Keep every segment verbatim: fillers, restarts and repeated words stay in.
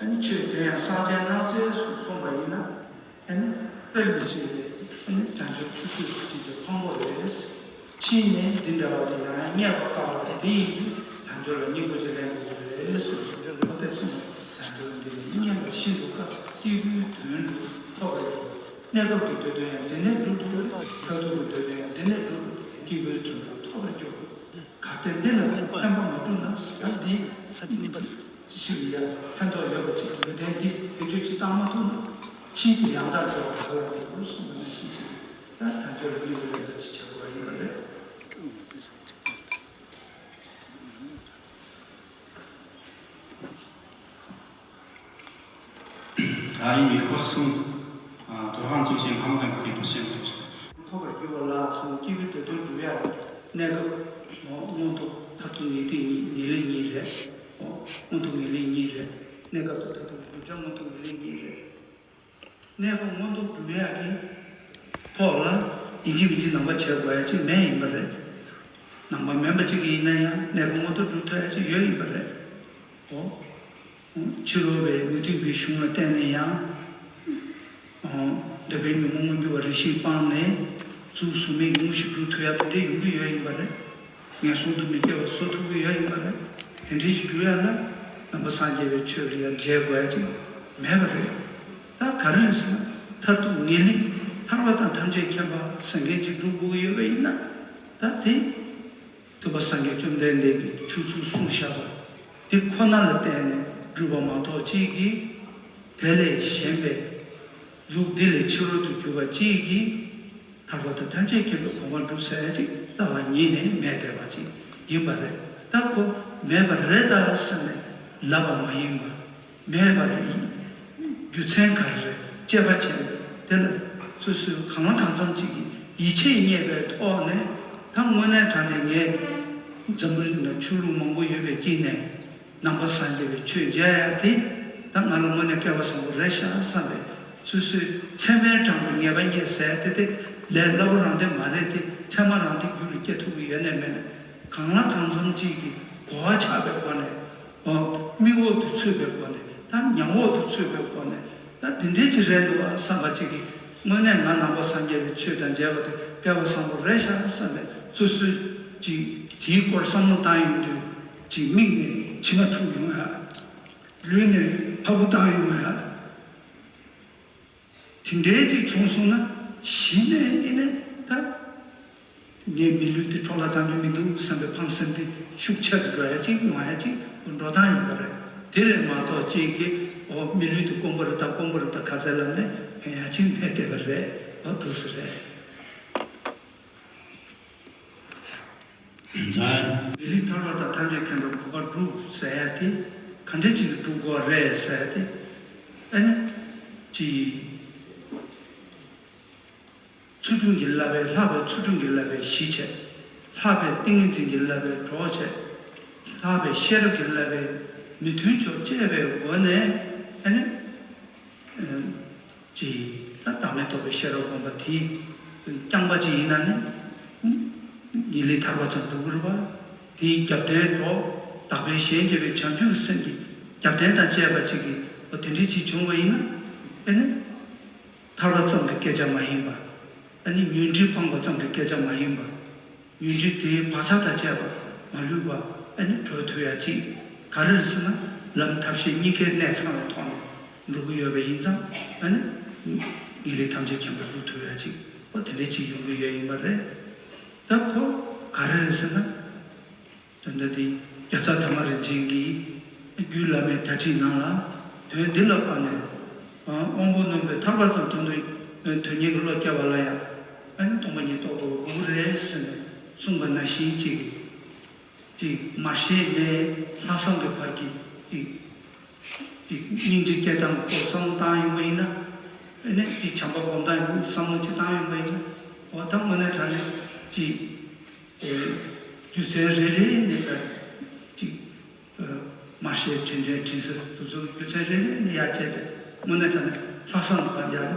ཨ་ནི་ཆོས་དེ་ཡང་སངས་རྒྱས་སྣང་མཛད་སུ་གསུངས་པ་ཡིན་ན། ཨ་ནི་དཔེ་མི་སྲིད་པའི་ཨ་ནི་བྱང་ཆུབ་ཆོས་སྤྱོད་ཀྱི་ཕུང་པོ་རེད། ཕྱིས་ནས་འདི་འདྲ་བ་དེ་ཡང་རྙེད་པར་དཀའ་བ་དེ་འདི་ཡིན་དུས་དལ་འབྱོར་ལ་སྙིང་པོ་ཅིག་ལེན་དགོས་པ་རེད་ཟེར་ནས་ཁོ་ཐེ་ཚོམ་དལ་འབྱོར་འདི་ནི་རྙེད་པ་ཤིན་ཏུ་དཀའ། སྐྱེས་བུའི་དོན་དུ་ཐོབ་པར་འགྱུར། གནས་སྐབས་ཀྱི་འདོད་དོན་ཡང་དེ་ནས་འགྲུབ་ཐུབ། མཐར་ཐུག་གི་འདོད་དོན་ཡང་དེ་ནས་འགྲུབ། སྐྱེས་བུའི་དོན་དུ་ཐོབ་པར་འགྱུར། གལ་ཏེ་འདི་ལ་ཕན་པ་མ་བསྒྲུབས་ན་ཟེར་འདི། ཞིག་ལ་ཡང་ཕན་ཐོགས་ཡོད་པ་ཅིག་ལུས་རྟེན་འདི་བེད་སྤྱོད་ཅིག་བཏང་མ་ཐུབ་ན། ཕྱིས་ཏེ་ཡང་དག་འགྲོ་བར་འགྲོ་བར་འགྱུར་གསུངས་པ་ནང་བཞིན་ཅིག་ད་དལ་འབྱོར་ལ་དམིགས་པའི་ལས་ལ་ཅིག་བྱ་དགོས་པ་ཡིན་པ་རེད། ཨ་ཡིན་མི་ཁོ་གསུམ། ཨ་དོ་ཧང་ཚོགས་ཆེན་ཁམས་དང་གི་སྐུ་གསུང་ཐུགས། ཐོབ་པར་གྱུར་པ་ལ་སོགས་སྐྱེས་བུའི་དོན་དུ་སྒྲུབ་ཡ་གནས་སྐབས་མངོན་མཐོ་མཐར་ཐུག་ངེས་ཏིག་ངེས་ལེགས་གཉིས་རེད། མངོན་མཐོ་ངེས་ལེགས་གཉིས་རེད། གནས་སྐབས་དང་མཐར་ཐུག་སྒྲུབ་བྱ་མངོན་མཐོ་ངེས་ལེགས་གཉིས་རེད། གནས་སྐབས་མངོན་མཐོ་སྒྲུབ་ཡ་གི་ཐོག་ལ་ཡིན་གཅིག་མིན་གཅིག་ནང་པ་བྱེད་དགོས་ཡ་གཅིག་མེད་ཡིན་པ་རེད། ནང་པ་མིན་པ་གཅིག་ཡིན་ན་ཡང་གནས་སྐབས་མངོན་མཐོ་སྒྲུབ་ཐུབ་ཡ་གཅིག་ཡོད་ཡིན་པ་རེད། འོ། ཕྱི་རོལ་པའི་མུ་སྟེགས་པའི་གཞུང་ལ་བརྟེན་ནས་ཡང་། འདོད་པའི་ཉོན་མོངས་མངོན་གྱུར་བ་རེ་ཞིག་སྤངས་ནས་གཟུགས་གཟུགས་མེད་ཀྱི་དངོས་གཞི་སྒྲུབ་ཐུབ་ཡ་དེ་འདྲའི་ཡོང་གི་ཡོད་ཡིན་པ་རེད། ངན་སོང་དུ་མི་སྐྱེ་བ་བཟོ་ཐུབ་ཀྱི་ཡོད་ཡིན་པ་རེད། དེ་འདྲའི་ཞིག་སྒྲུབ་ཡ་ལ་ནང་པ་སངས་རྒྱས་པའི་ཆོས་ལ་ཡ་མཇལ་དགོས་ཡ་ཅིག་མེད་པ་རེད། ད་ག་རེ་རེད་ཟེར་ན་མཐར་ཐུག་ངེས་ལེགས་ཐར་པ་དང་ཐམས་ཅད་མཁྱེན་པ་ཟེར་མཁན་ཅིག་སྒྲུབ་དགོས་ཀྱི་ཡོད་པ་ཡིན་ན། ད་དེ། ཐུབ་པ་སངས་རྒྱས་བཅོམ་ལྡན་འདས་ཀྱིས་ཆོས་ཚུལ་གསུངས་བཞག་པ་འདི་ཁོ་ན་ལ་བརྟེན་ནས་སྒྲུབ་པ་མ་གཏོགས་གཅིག་གིས་དེ་ལས་གཞན་པའི་ལུགས་འདི་ལས་ཕྱི་རོལ་དུ་གྱུར་པ་གཅིག་གིས་ཐར་པ་དང་ཐམས་ཅད་མཁྱེན་པའི་གོ་འཕང་སྒྲུབ་ཟེར་ཡ་ཅིག་རྩ་བ་ཉིད་ནས་མེད་བསྡད་པ་ཅིག་ཡིན་པ་རེད། ད་ཁོ་མེད་པ་རེད་ད་ཟེར་ནས་ལབ་པ་མ་ཡིན་པ། མེད་པ་རེད། རྒྱུ་མཚན་ག་རེ་རེད་དཔྱད་པ་བྱས་ནས་དེ་ལ་སོ་སོས་གང་ལ་གང་འཚམ་ཅིག་གིས་ཡིད་ཆེས་རྙེད་པའི་ཐོག་ནས་ད་དངོས་གནས་དྲང་གནས་ངས་འཛམ་བུ་གླིང་ལ་ཆོས་ལུགས་མང་པོ་ཡོད་པའི་དཀྱིལ་ནས་ནང་པ་སངས་རྒྱས་པའི་ཆོས་མཇལ་ཡ་དེ་ད་ང་ལ་དངོས་གནས་སྐལ་བ་བཟང་པོ་རེད་ཤག་བསམ་པའི་སོ་སོའི་ཚད་མའི་གྲངས་སུ་ངེས་པ་རྙེད་ཟེར་ཡ་དེ་དེ་ལས་སླ་པོ་རང་དེ་མ་རེད་དེ་ཚད་མ་རང་དེ་རྒྱུད་ལ་སྐྱེ་ཐུབ་ཀྱི་ཡོད་ནས་མེད་ནས་གང་ལ་གང་འཚམ་ཅིག་གིས་གོ་བ་ཆགས་པའི་སྒོ་ནས། འོ། མིག་འོག་ཏུ་ཚུད་པའི་སྒོ་ནས་ད་ཉམས་འོག་ཏུ་ཚུད་པའི་སྒོ་ནས་ད་དེ་འདྲའི་ཅིག་རེད་འདུག་བསམ་པ་ཅིག་གིས་དངོས་གནས་ང་ནང་པ་སངས་རྒྱས་པའི་ཆོས་དང་མཇལ་བ་དེ་སྐལ་བ་བཟང་པོ་རེད་ཤག་བསམ་པའི་སོ་སོའི་ཅིག་དེའི་སྐོར་བསམ་བློ་བཏང་ཡོང་དུས་ཅིག་མིག་ནས་མཆི་མ་འཁྲུག་ཡོང་ཡ། ལུས་ནས་ཕ་གུ་བཏང་ཡོང་ཡ། དེ་འདྲའི་ཅིག་བྱུང་སོང་ན་གཞི་ནས་ཨེ་ནས་ད། ངའི་མི་ལུས་འདི་འཕྲོ་བརླག་བཏང་རྒྱུ་མི་འདུག་བསམ་པའི་ཕངས་སེམས་དེ་ཤུགས་ཆེ་རུ་འགྲོ་ཡ་གཅིག་ཡོང་ཡ་གཅིག་འགྲོ་སྟངས་ཡིན་པ་རེད། དེ་རེད་མ་གཏོགས་གཅིག་གིས་འོ་མི་ལུས་འདི་དཀོན་པོ་རེད་ད་དཀོན་པོ་རེད་ད་ག་ཚད་ལབ་ནས་ཕན་ཡ་གཅིག་མེད་བསྡད་པ་རེད། འོ་འདུག་སེ་རེད། མི་ལུས་ཐར་པ་དང་ཐམས་ཅད་མཁྱེན་པའི་གོ་འཕང་སྒྲུབ་ཟེར་ཡ་དེ་ག་འདྲ་གཅིག་སྒྲུབ་དགོས་རེད་ཟེར་ཡ་དེ་ཨ་ནི་གཅིག་ཚུལ་ཁྲིམས་ཀྱི་བསླབ་པས་ལྷག་པའི་ཚུལ་ཁྲིམས་ཀྱི་བསླབ་པས་གཞི་བྱས། ལྷག་པའི་ཏིང་ངེ་འཛིན་གྱི་བསླབ་པས་གྲོགས་བྱས། ལྷག་པའི་ཤེས་རབ་ཀྱི་བསླབ་པས་མི་མཐུན་ཕྱོགས་བཅད་པའི་སྒོ་ནས་ཨ་ནི། ཅིག་ད་བདག་མེད་རྟོགས་པའི་ཤེས་རབ་སྒོམ་པ་དེ་རྐྱང་པ་ཅིག་ཡིན་ན་ནི། ངེས་ལེགས་ཐར་པ་ཙམ་དུ་གྱུར་པ། དེའི་རྒྱབ་རྟེན་གྲོགས་བདག་ཕན་གཞན་གཅེས་པའི་བྱང་ཆུབ་སེམས་ཀྱི་རྒྱབ་རྟེན་དང་བཅས་པ་ཅིག་གིས་འོ་དེ་འདྲའི་ཅིག་བྱུང་བ་ཡིན་ན་ཨ་ནི། ཐར་པ་ཙམ་གྱི་སྐད་ཆ་མ་ཡིན་པ། ཨ་ནི་ཉོན་སྒྲིབ་སྤངས་པ་ཙམ་གྱི་སྐད་ཆ་མ་ཡིན་པ། ཉོན་སྒྲིབ་དེའི་བག་ཆགས་དང་བཅས་པ་མ་ལུས་པ་ཨ་ནི་གྲོལ་ཐུབ་ཡ་གཅིག་ག་རེ་རེད་ཟེར་ན་ལམ་ཐབས་ཤེས་གཉིས་ཀའི་གནད་ཚང་བའི་ཐོག་ནས་འགྲོ་གི་ཡོད་པ་ཡིན་ཙང་ཨ་ནི་ངེས་ལེགས་ཐམས་ཅད་མཁྱེན་པར་འགྲུབ་ཐུབ་ཡ་གཅིག་འོ་དེ་འདྲའི་གཅིག་ཡོང་གི་ཡོད་ཡིན་པ་རེད། ད་ཁོ་ག་རེ་རེད་ཟེར་ན། དོན་དག་འདི་རྒྱལ་ཚབ་དར་མ་རིན་ཆེན་གྱིས་རྒྱུད་བླ་མའི་དར་ཁྲིད་ནང་ལ་དོན་འདི་ལ་དཔགས་ནས་དབང་པོ་རྣོན་པོས་ཐར་པ་ཙམ་དོན་དུ་དོན་གཉེར་གྱི་བློ་སྐྱེ་བ་ལ་ཡང་ཨ་ནི་སྟོང་པ་ཉིད་རྟོགས་དགོས་པ་དགོས་ཀྱི་རེད་ཟེར་ནས་གསུངས་པ་ནང་བཞིན་གཅིག་གིས་གཅིག་མར་ཤེས་ནས་ལྷག་བསམ་གྱི་བར་གྱི་གཅིག་གཅིག་སྙིང་རྗེ་སྐྱེ་སྟངས་སྐོར་བསམ་བློ་བཏང་ཡོང་བ་ཡིན་ན་ཨ་ནི་གཅིག་བྱམས་པ་སྒོམ་སྟངས་ཡིན་བསམ་བློ་གཅིག་བཏང་ཡོང་བ་ཡིན་ན་འོ་ད་དངོས་གནས་དྲང་གནས་གཅིག་རྒྱུ་མཚན་རེ་རེ་ནས་ཀྱང་གཅིག་མར་ཤེས་དྲིན་དྲན་དྲིན་གཟོ་དེ་ཚོ་རྒྱུ་མཚན་རེ་རེ་ནས་ཡར་བཅད་བྱས་དངོས་གནས་དྲང་གནས་ལྷག་བསམ་དང་ཡར་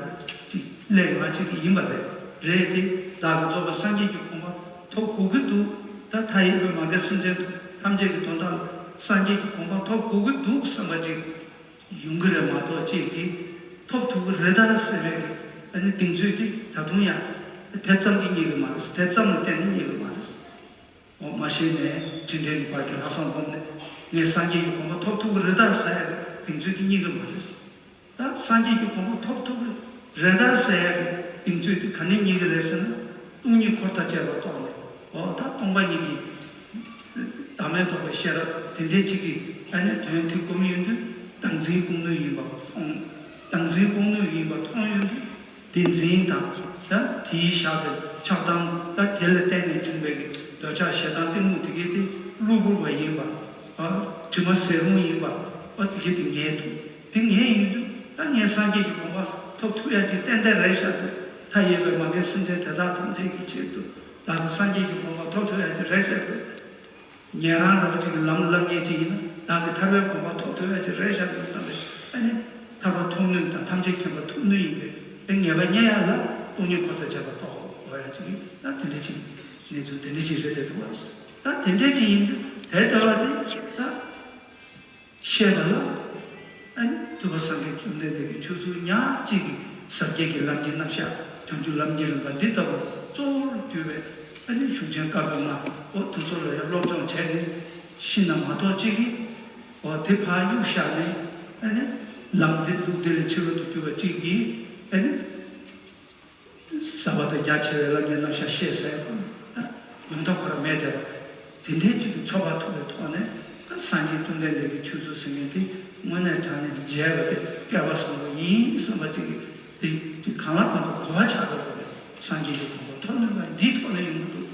གཅིག་སླེབས་ཡོང་བ་གཅིག་ཡིན་པ་རེད། རེད་དེ་བདག་གིས་རྫོགས་པའི་སངས་རྒྱས་ཀྱི་གོ་འཕང་ཐོབ་དགོས་ཀྱི་འདུག་ད་མཐའ་ཡས་པའི་མ་རྒན་སེམས་ཅན་ཐམས་ཅད་ཀྱི་དོན་དག་ལ་སངས་རྒྱས་ཀྱི་གོ་འཕང་ཐོབ་དགོས་ཀྱི་འདུག་བསམ་པ་གཅིག་ཡོང་གི་རེད་མ་གཏོགས་ཅིག་གིས་ཐོབ་ཐུབ་ཀྱི་རེད་ད་ཟེར་བའི་ཨ་ནི་གདེང་ཚོད་དེ་ད་དུང་ཡང་དེ་ཙམ་གྱིས་རྙེད་གི་མ་རེད། དེ་ཙམ་ལ་བརྟེན་ནས་རྙེད་གི་མ་རེད། འོ་མ་གཞི་ནས་དྲིན་དྲན་གྱི་བར་གྱི་ལྷག་བསམ་སྒོམ་ནས་ངས་སངས་རྒྱས་ཀྱི་གོ་འཕང་ཐོབ་ཐུབ་ཀྱི་རེད་ད་ཟེར་ཡ་གདེང་ཚོད་དེ་རྙེད་གི་མ་རེད། ད་སངས་རྒྱས་ཀྱི་གོ་འཕང་ཐོབ་ཐུབ་ཀྱི་རེད་ད་ཟེར་ཡ་གདེང་ཚོད་དེ་ག་ནས་རྙེད་གི་རེད་ཟེར་ན། སྟོང་ཉིད་འཁོར་དང་བཅས་པ་རྟོགས་ནས། འོ་ད་སྟོང་པ་ཉིད་ཀྱི་བདག་མེད་རྟོགས་པའི་ཤེས་རབ་དེ་འདྲའི་ཅིག་གིས་ཨ་ནི་དོན་དེ་སྒོམ་ཡོང་དུས་བདག་འཛིན་སྤོང་ནུས་ཡིན་པ་མཐོང་། བདག་འཛིན་སྤོང་ནུས་ཡིན་པ་མཐོང་ཡོང་དུས། དེ་འཛིན་དང་། ད་དེའི་བཞག་པའི་ཆགས་སྡང་། ད་དེ་ལ་བརྟེན་ནས་བྱུང་བའི་གི་འདོད་ཆགས་ཞེ་སྡང་གཏི་མུག་དེ་གས་དེ་གློ་བུར་བ་ཡིན་པ། ཨ། དྲི་མ་ཟེར་རུང་ཡིན་པ། ཨ། དེ་གས་དེ་ངེས་འདུག་དེ་ངེས་ཡིན་དུས་ད་ངས་སངས་རྒྱས་ཀྱི་གོ་འཕང་ཐོབ་ཐུབ་ཡ་ཅིག་ཏན་ཏན་རེད་ཤག་འདུག་མཐའ་ཡས་པའི་མ་རྒན་སེམས་ཅན་དེ་དག་ཐམས་ཅད་ཀྱི་ཆེད་དུ་བདག་གིས་སངས་རྒྱས་ཀྱི་གོ་འཕང་ཐོབ་ཐུབ་ཡ་ཅིག་རེད་ཤག་འདུག་ཉན་རང་རང་གཅིག་གི་ལམ་ལམ་ཉན་གཅིག་ཡིན་ན་བདག་གི་ཐར་པའི་གོ་འཕང་ཐོབ་ཐུབ་ཡ་གཅིག་རེད་ཤག་འདུག་བསམ་པས། ཨ་ནི་ཐར་པ་ཐོབ་ནུས་དང་ཐམས་ཅད་མཁྱེན་པ་ཐོབ་ནུས་ཡིན་པས་ངེས་པ་རྙེད་ཡ་ལ་སྟོང་ཉིད་འཁོར་དང་བཅས་པ་རྟོགས་དགོས་ཡ་གཅིག་ཡིན། ད་དེ་འདྲ་ཅིག་གནས་ཚུལ་དེ་འདྲ་ཅིག་རེད་བསྡད་འདུག་བ། ད་དེ་འདྲ་ཅིག་ཡིན་དུས་དེ་འདྲ་བ་དེ་ད། བཤད་པ་ལ། ཨ་ནི་ཐུབ་པ་སངས་རྒྱས་བཅོམ་ལྡན་འདས་ཀྱི་ཆོས་ཚུལ་ཉག་གཅིག་གིས་ཟབ་རྒྱས་ཀྱི་ལམ་གྱི་རྣམ་གཞག་བྱང་ཆུབ་ལམ་གྱི་རིམ་པ་འདི་ལྟ་བུ་གཙོ་བོར་གྱུར་པའི་ཨ་ནི་གཞུང་ཆེན་བཀའ་པོད་ལྔ། འོ་དེ་ཚོ་ལ་ཡང་སློབ་སྦྱོང་བྱས་ནས་ཤི་ན་མ་གཏོགས་གཅིག་གིས་འོ་དེ་ཕར་གཡུག་བཞག་ནས་ཨ་ནི་ལམ་འདི་ལུགས་འདི་ལས་ཕྱི་རོལ་དུ་གྱུར་པ་གཅིག་གིས་ཨ་ནི། ཟབ་པ་དང་རྒྱ་ཆེ་བའི་ལམ་གྱི་རྣམ་གཞག་བཤད་ཟེར་ཡོང་ཐབས་ཁོ་རང་མེད་དེ། དེ་འདྲའི་ཅིག་གི་ཚོད་དཔག་ཐུབ་པའི་ཐོག་ནས་ད་སངས་རྒྱས་བཅོམ་ལྡན་འདས་ཀྱི་ཆོས་ཚུལ་ཟེར་མཁན་དེ་དངོས་གནས་དྲང་གནས་མཇལ་བ་དེ་སྐལ་བ་བཟང་པོ་ཡིན་བསམ་པ་ཅིག་གིས་དེ་དེ་གང་ལ་གང་འདུལ་གོ་བ་ཆགས་དགོས་པ་རེད། སངས་རྒྱས་ཀྱི་གོ་འཕང་ཐོབ་ནུས་པ་འདིའི་ཐོག་ནས་ཡོང་གི་འདུག་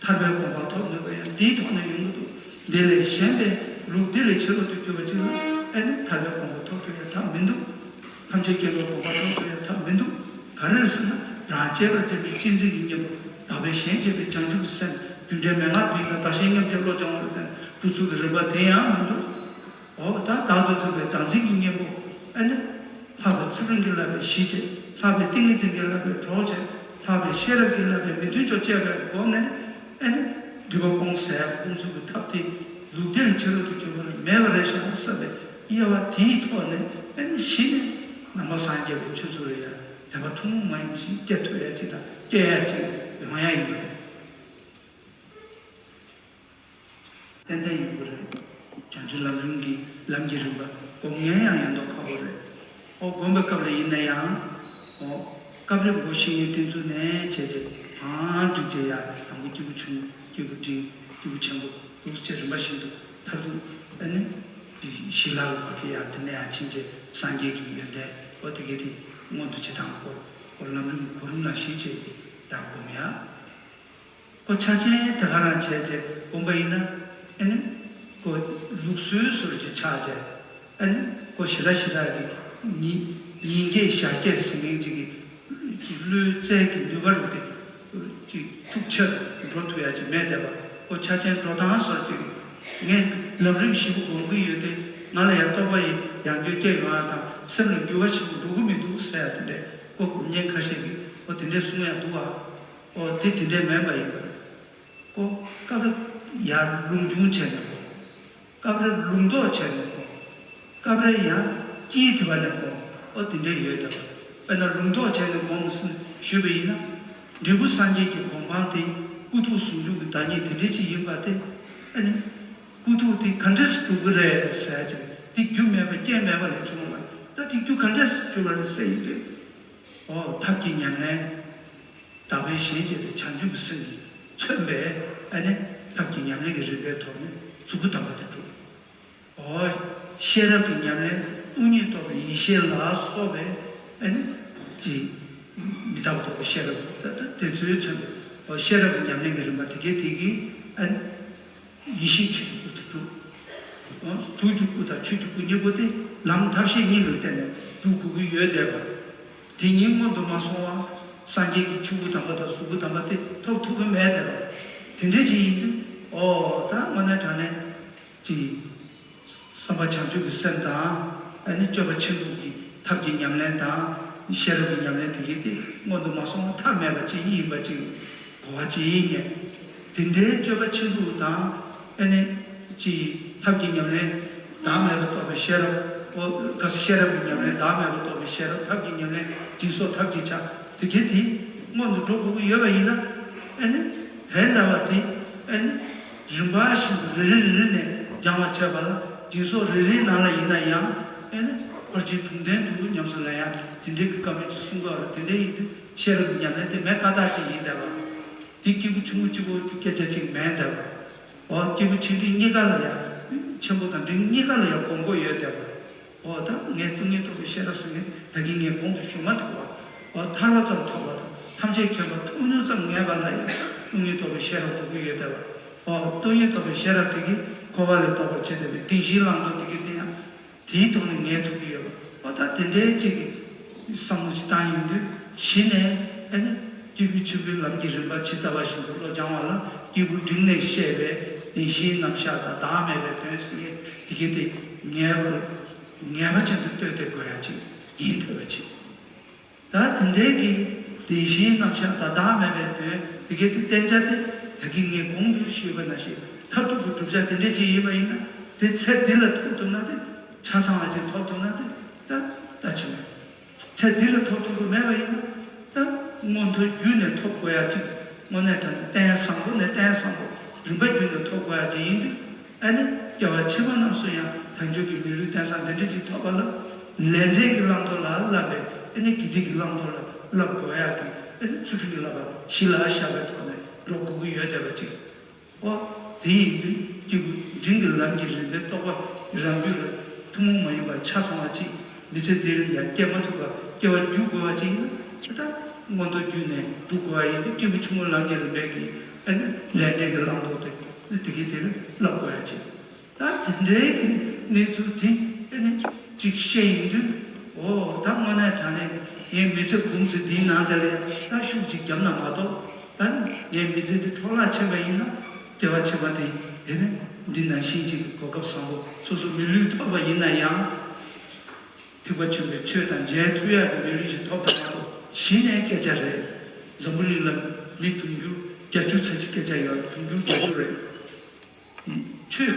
ཐར་པའི་གོ་འཕང་ཐོབ་ནུས་པ་ཡང་འདིའི་ཐོག་ནས་ཡོང་གི་འདུག་འདི་ལས་གཞན་པའི་ལུགས་འདི་ལས་ཕྱི་རོལ་དུ་གྱུར་པ་ཅིག་ལ་ཨ་ནི་ཐར་པའི་གོ་འཕང་ཐོབ་ཐུབ་ཡ་ཐབས་མི་འདུག་ཐམས་ཅད་མཁྱེན་པའི་གོ་འཕང་ཐོབ་ཐུབ་ཡ་ཐབས་མི་འདུག་ག་རེ་རེད་ཟེར་ན། རང་གཅེས་པར་འཛིན་པའི་གཅེས་འཛིན་གྱི་གཉེན་པོ། བདག་པས་གཞན་གཅེས་པའི་བྱང་ཆུབ་ཀྱི་སེམས། རྒྱུ་འབྲས་མན་ངག་བསྡུས་ན་བདག་གཞན་མཉམ་བརྗེའི་བློ་སྦྱང་བར་བསྟན། འགོ་ཚུགས་ཀྱི་རིམ་པ་དེ་ཡང་མི་འདུག་འོ་ད་བདག་ཏུ་འཛིན་པའི་བདག་འཛིན་གྱི་གཉེན་པོ། ཨ་ནི། ལྷག་པའི་ཚུལ་ཁྲིམས་ཀྱིས་བསླབ་པའི་གཞི་བྱས། ལྷག་པའི་ཏིང་ངེ་འཛིན་གྱིས་བསླབ་པའི་གྲོགས་བྱས། ལྷག་པའི་ཤེས་རབ་ཀྱིས་བསླབ་པའི་མི་མཐུན་ཕྱོགས་བཅད་པའི་སྒོ་ནས། ཨ་ནི། སྒྲིབ་པ་སྤོང་ཟེར་ཡ་སྤོང་ཚུལ་གྱི་ཐབས་དེ་ལུགས་འདིར་ཕྱི་རོལ་དུ་གྱུར་པ་ལ་མེད་པ་རེད་ཤག་བསམ་པའི་དབྱེ་བ་དེའི་ཐོག་ནས་ཨ་ནི་གཞི་ནས་ནང་པ་སངས་རྒྱས་པའི་ཆོས་ཚུལ་ལ་ཡང་དད་པ་ཐུན་མོང་མ་ཡིན་པ་ཞིག་སྐྱེ་ཐུབ་ཡ་ཅིག་དང་སྐྱེ་ཡ་ཅིག་ཡོང་ཡ་ཡིན་པ་རེད། ཏན་ཏན་ཡོང་གི་རེད། བྱང་ཆུབ་ལམ་རིམ་གྱི་ལམ་གྱི་རིམ་པ་སྒོམ་མཁན་ཡང་ཡོད་མདོག་ཁ་པོ་རེད། ཨོ་སྒོམ་པའི་སྐབས་ལ་ཡིན་ན་ཡང་། ཨོ། སྐབས་རེ་མགོ་ཤེས་ངེས་བསྟེན་ཚུལ་ནས་བྱས་རྗེས་གང་འགྲིག་རྗེས་ཡ་དང་པོ་སྐྱེས་བུ་ཆུང་ངུ་སྐྱེས་བུ་འབྲིང་སྐྱེས་བུ་ཆེན་པོ་འདུག་ཅེས་རིམ་པ་བཞིན་དུ་ཐབས་སྡུག་ཨ་ནི། ཞི་ལྷག་གི་བར་གྱི་ཡང་དེ་ནས་ཡང་ཕྱིན་རྗེས་སངས་རྒྱས་ཀྱི་ཡོན་ཏན་ཨོ་དེ་གས་དེ་མངོན་དུ་བྱེད་སྟངས་སྐོར་ཨོ་ལམ་རིམ་གྱི་གོ་རིམ་ནང་བཞིན་བྱས་ཏེ་ཡར་སྒོམ་ཡ། ཁོ་ཆ་ཆེན་དེ་ག་རང་བྱས་རྗེས་སྒོམ་པ་ཡིན་ན། ཨ་ནི། ཁོ་ལུགས་སྲོལ་སོར་གྱི་ཆགས་རྗེས། ཨ་ནི། ཁོ་ཞེ་དྲག་ཞེ་དྲག་གི་ཉིན་ཉིན་བརྒྱད་ཞག་བརྒྱད་ཟེར་མཁན་ཅིག་གི་གི་བློའི་རྩལ་གྱི་ནུས་པ་རུ་དེ་ཅིག་ཤུགས་ཆེར་འགྲོ་ཐུབ་ཡ་ཅིག་མེད་བསྡད་པ། ཁོ་ཆ་ཆེན་འགྲོ་སྟངས་སོར་གྱི་ངས་ལམ་རིམ་བཞི་པོ་སྒོམ་གྱི་ཡོད་དེ་ང་ལ་ཡང་རྟོགས་པ་ཡི་ཡང་འགྱོད་སྐྱེ་ཡོང་ཡ་དང་སེམས་ལ་འགྱུར་བ་ཞིག་འགྲོ་གི་མི་འདུག་ཟེར་ཡ་དེ་འདྲས་ཁོ་སྒོམ་མཁན་ཁ་ཤས་ཀྱིས་ཁོ་དེ་འདྲས་གསུང་ཡ་འདུག་ཨ། ཨོ་དེ་དེ་འདྲས་མིན་པ་ཡིན་པ་རེད། ཨོ་སྐབས་རེ་ཡར་ལུང་སྦྱོང་བྱས་ནས་སྒོམ། སྐབས་རེ་ལུང་རྟོགས་བྱས་ནས་སྒོམ། སྐབས་རེ་ཡང་དཀྱིལ་དེ་བ་ནས་སྒོམ། ཨོ་དེ་འདྲས་ཡོད་དེ། དཔེར་ན་ལུང་རྟོགས་བྱས་ནས་སྒོམ་ཟེར་ཞུས་པ་ཡིན་ན། འབྲས་བུ་སངས་རྒྱས་ཀྱི་གོ་འཕང་དེ་ཀུན་རྟོག་ཟུང་འཇུག་གི་བདག་ཉིད་དེ་འདྲས་ཅིག་ཡིན་པ་དེ། ཨ་ནི། ཀུན་རྟོག་དེ་ག་འདྲས་སུ་གྲུབ་ཀྱི་རེད་ཟེར་ཅིག་དེ་རྒྱུ་མེད་པ་རྐྱེན་མེད་པ་ལས་བྱུང་བ་མ་རེད། ད་དེ་རྒྱུ་ག་འདྲས་སུ་གྲུབ་པ་རེད་ཟེར་ཡིན་དུས། ཨོ་ཐབས་ཀྱི་ཉམས་ལེན། བདག་པས་གཞན་གཅེས་པའི་བྱང་ཆུབ་ཀྱི་སེམས་ཀྱིས་མཚོན་པའི་ཨ་ནི་ཐབས་ཀྱི་ཉམས་ལེན་གྱི་རིམ་པའི་ཐོག་ནས་གཟུགས་སྐུ་དམ་པ་དེ་གྲུབ། ཨོ་ཤེས་རབ་ཀྱི་ཉམས་ལེན་སྟོང་ཉིད་རྟོགས་པའི་ཡེ་ཤེས་ལ་སོགས་པའི་ཨ་ནི་ཅི་མི་རྟག་པ་རྟོགས་པའི་ཤེས་རབ་ད་ལྟ་དེ་ཚོའི་མཚོན་པའི་ཨོ་ཤེས་རབ་ཀྱི་ཉམས་ལེན་གྱི་རིམ་པ་དེ་གའི་དེ་གིས་ཨ་ནི། ཡེ་ཤེས་ཆོས་ཀྱི་སྐུ་དེ་གྲུབ། གཟུགས་ཀྱི་སྐུ་དང་ཆོས་ཀྱི་སྐུ་གཉིས་པོ་དེ་ལམ་ཐབས་ཤེས་གཉིས་ལ་བརྟེན་ནས་སྒྲུབ་དགོས་ཀྱི་ཡོད་བསྡད་པ། དེ་གཉིས་སྔོན་དུ་མ་སོང་བ་སངས་རྒྱས་ཀྱི་ཆོས་སྐུ་དམ་པ་དང་གཟུགས་སྐུ་དམ་པ་དེ་ཐོབ་ཐུབ་ཀྱི་མེད་བསྡད་པ། དེ་འདྲ་ཅིག་ཡིན་དུས་ཨོ་ད་དངོས་གནས་དྲང་གནས་ཀྱི་བསམ་པ་བྱང་ཆུབ་ཀྱི་སེམས་དང་ཨ་ནི་སྤྱོད་པ་ཆེན་པོ་གི་ཐབས་ཀྱི་ཉམས་ལེན་དང་ཤེས་རབ་ཀྱི་ཉམས་ལེན་དེ་གའི་དེ་སྔོན་དུ་མ་སོང་བ་ཐབས་མེད་པ་ཅིག་ཡིན་པ་ཅིག་གོ་བ་ཅིག་ཡིན་ནས། དེ་འདྲའི་སྤྱོད་པ་ཆེན་པོ་དང་ཨ་ནི་ཅིག་ཐབས་ཀྱི་ཉམས་ལེན་བདག་མེད་པ་རྟོགས་པའི་ཤེས་རབ་ ཨོ་ག་ས་ཤེས་རབ་ཀྱི་ཉམས་ལེན། བདག་མེད་པ་རྟོགས་པའི་ཤེས་རབ། ཐབས་ཀྱི་ཉམས་ལེན། སྦྱིན་སོགས་ཐབས་ཀྱི་ཆ། དེ་གའི་དེ་སྔོན་དུ་འགྲོ་དགོས་ཀྱི་ཡོད་པ་ཡིན་ན། ཨེ་ནི་དེ་འདྲ་བ་དེ་ཨེ་ནི་རིམ་པ་བཞིན་དུ་རེ་རེ་རེ་རེ་ནས་སྦྱང་བ་བྱས་པ་ལ། སྦྱིན་སོགས་རེ་རེའི་ནང་ལ་ཡིན་ན་ཡང་ཨེ་ནི་ཕར་ཕྱིན་དྲུག་ལྡན་དུ་ཉམས་སུ་ལེན་ཡ། དེ་འདྲའི་གི་བཀའ་མོལ་ཅིག་གསུང་གི་ཡོད་རེད། དེ་འདྲ་ཡིན་དུས་ཤེས་རབ་ཀྱི་ཉམས་ལེན་དེ་མེད་ཀ་དག་ཅིག་ཡིན་བསྡད་པ། དེ་སྐྱེས་བུ་ཆུང་ངུ་གཅིག་པོ་སྐད་ཆ་གཅིག་མིན་བསྡད་པ། འོ་སྐྱེས་བུ་ཆེ་འབྲིང་གཉིས་ཀ་ལ་ཡང་། ཆེན་པོ་དང་འབྲིང་གཉིས་ཀ་ལ་ཡང་དགོངས་པ་ཡོད་བསྡད་པ། འོ་ད་ངས་སྟོང་ཉིད་རྟོགས་པའི་ཤེས་རབ་ཟེར་མཁན་ད་གིན་ངས་གོང་དུ་ཞུ་མ་ཐུབ་པ། འོ་ཐར་པ་ཙམ་ཐོབ་པ་དང་ཐམས་ཅད་མཁྱེན་པ་ཐོབ་མྱོང་ཙམ་ངེས་པ་ལ་ཡང་སྟོང་ཉིད་རྟོགས་པའི་ཤེས་རབ་དགོས་ཀྱི་ཡོད་བསྡད་པ། འོ་སྟོང་ཉིད་རྟོགས་པའི་ཤེས་རབ་དེ་གིས་འཁོར་བ་ལས་ལྡོག་པར་བྱེད་བསྡད་པའི་བདེན་བཞིའི་བླང་དོར་དེ་གིས་དེ་ཡང་། དེའི་ཐོག་ནས་ངེས་ཐུབ་ཀྱི་ཡོད་པ། ཨ་ད་དེ་འདྲའི་ཅིག་གི་བསམ་བློ་ཞིག་བཏང་ཡོང་དུས་གཞི་ནས་ཨ་ནི་སྐྱེས་བུ་ཆེན་པོའི་ལམ་གྱི་རིམ་པ་ཇི་ལྟ་བ་བཞིན་དུ་བློ་སྦྱང་བ་ལ། སྐྱེས་བུ་འབྲིང་ནས་བཤད་པའི་བདེན་བཞིའི་རྣམ་གཞག་དང་བདག་མེད་པའི་དོན་ཟེར་མཁན་དེ་གའི་དེ་ངེས་པར་ངེས་པ་ཅན་དུ་ལྟོས་ཏེ་དགོས་ཡ་ཅིག་ཡིན་ཐུབ་པ་ཅིག་ད་དེ་འདྲའི་གི་བདེན་བཞིའི་རྣམ་གཞག་དང་བདག་མེད་པའི་དོན་དེ་གའི་དེ་བསྟན་བྱ་དེ་ད་གིན་ངས་གོང་དུ་ཞུས་པ་ནང་བཞིན་མཐར་ཐུག་གི་བསྒྲུབ་བྱ་དེ་འདྲ་ཅིག་ཡིན་པ་ཡིན་ན། དེ་ཚེ་འདི་ལ་ཐོབ་ཐུབ་ན་དེ་ཆ་ཚང་བ་ཅིག་ཐོབ་ཐུབ་ན་དེ་ད་ལྟ་ཅི་མེད། ཚེ་འདི་ལ་ཐོབ་ཐུབ་ཀྱི་མེད་པ་ཡིན་ན་ད་མངོན་མཐོ་བརྒྱུད་ནས་ཐོབ་དགོས་ཡ་ཅིག་དངོས་གནས་དྲང་གནས་རྟེན་བཟང་པོ་ནས་རྟེན་བཟང་པོ་རིམ་པ་བརྒྱུད་ནས་ཐོབ་དགོས་ཡ་ཅིག་ཡིན་དུས། ཨ་ནི་སྐྱེ་བ་ཕྱི་མ་རྣམས་སུ་ཡང་དལ་འབྱོར་གྱི་མི་ལུས་རྟེན་བཟང་དེ་འདྲ་ཅིག་ཐོབ་པ་ལ། ལས་འབྲས་ཀྱི་བླང་དོར་ལ་བསླབ་པའི་ཨ་ནི་དགེ་སྡིག་གི་བླང་དོར་ལ་བསླབ་དགོས་ཡ་གི་ཨ་ནི་ཚུལ་ཁྲིམས་ཀྱི་བསླབ་པ་གཞི་ལ་བཞག་པའི་ཐོག་ནས་འགྲོ་དགོས་ཀྱི་ཡོད་བསྡད་པ་ཅིག་འོ། དེ་ཡིན་དུས་སྐྱེས་བུ་འབྲིང་གི་ལམ་གྱི་རིམ་པའི་རྟོགས་པ་རང་རྒྱུད་ལ་ཐུན་མོང་མ་ཡིན་པ་ཆ་ཚང་བ་ཅིག་མི་ཚེ་འདིར་ཡང་སྐྱེ་མ་ཐུབ་པར་སྐྱེ་བ་བརྒྱུད་དགོས་པ་ཅིག་ཡིན་ན། ད་མངོན་མཐོ་བརྒྱུད་ནས་སྒྲུབ་དགོས་པ་ཡིན་དུས་སྐྱེས་བུ་ཆུང་ངུ་ལམ་གྱི་རིམ་པའི་གི་ཨ་ནི་ལས་འབྲས་ཀྱི་བླང་དོར་དེ་ནི་དེ་གའི་དེ་ལ་བསླབ་དགོས་ཡ་ཅིག་ད་དེ་འདྲའི་གི་གནས་ཚུལ་དེ་ཨ་ནི་ཅིག་བཤད་ཡིན་དུས། འོ་ད་དངོས་གནས་དྲང་གནས་ངའི་མི་ཚེ་གུང་ཚིགས་འདིའི་ནང་དེ་ལ་ཡང་ད་ཤུགས་ཅིག་བརྒྱབ་ན་མ་གཏོགས། ད་ངའི་མི་ཚེ་འདི་འཕྲོ་བརླག་ཕྱིན་པ་ཡིན་ན། སྐྱེ་བ་ཕྱི་མ་དེ་དེ་ནི་འདི་ནང་བཞིན་ཅིག་གི་གོ་སྐབས་བཟང་པོ་སོ་སོ་མི་ལུས་ཐོབ་པ་ཡིན་ན་ཡང་། ཐེག་པ་ཆེན་པོའི་ཆོས་དང་མཇལ་ཐུབ་ཡག་གི་མི་ལུས་ཤིག་ཐོབ་ཐུབ་མ་གཏོགས་གཞི་ནས་སྐད་ཆ་རེད། འཛམ་བུ་གླིང་ལ་མི་དུང་ཕྱུར་བརྒྱད་ཅུ་ཚོད་ཅིག་སྐད་ཆ་ཡོད་རེད། དུང་ཕྱུར་བརྒྱད་ཅུ་རེད། ཆོས་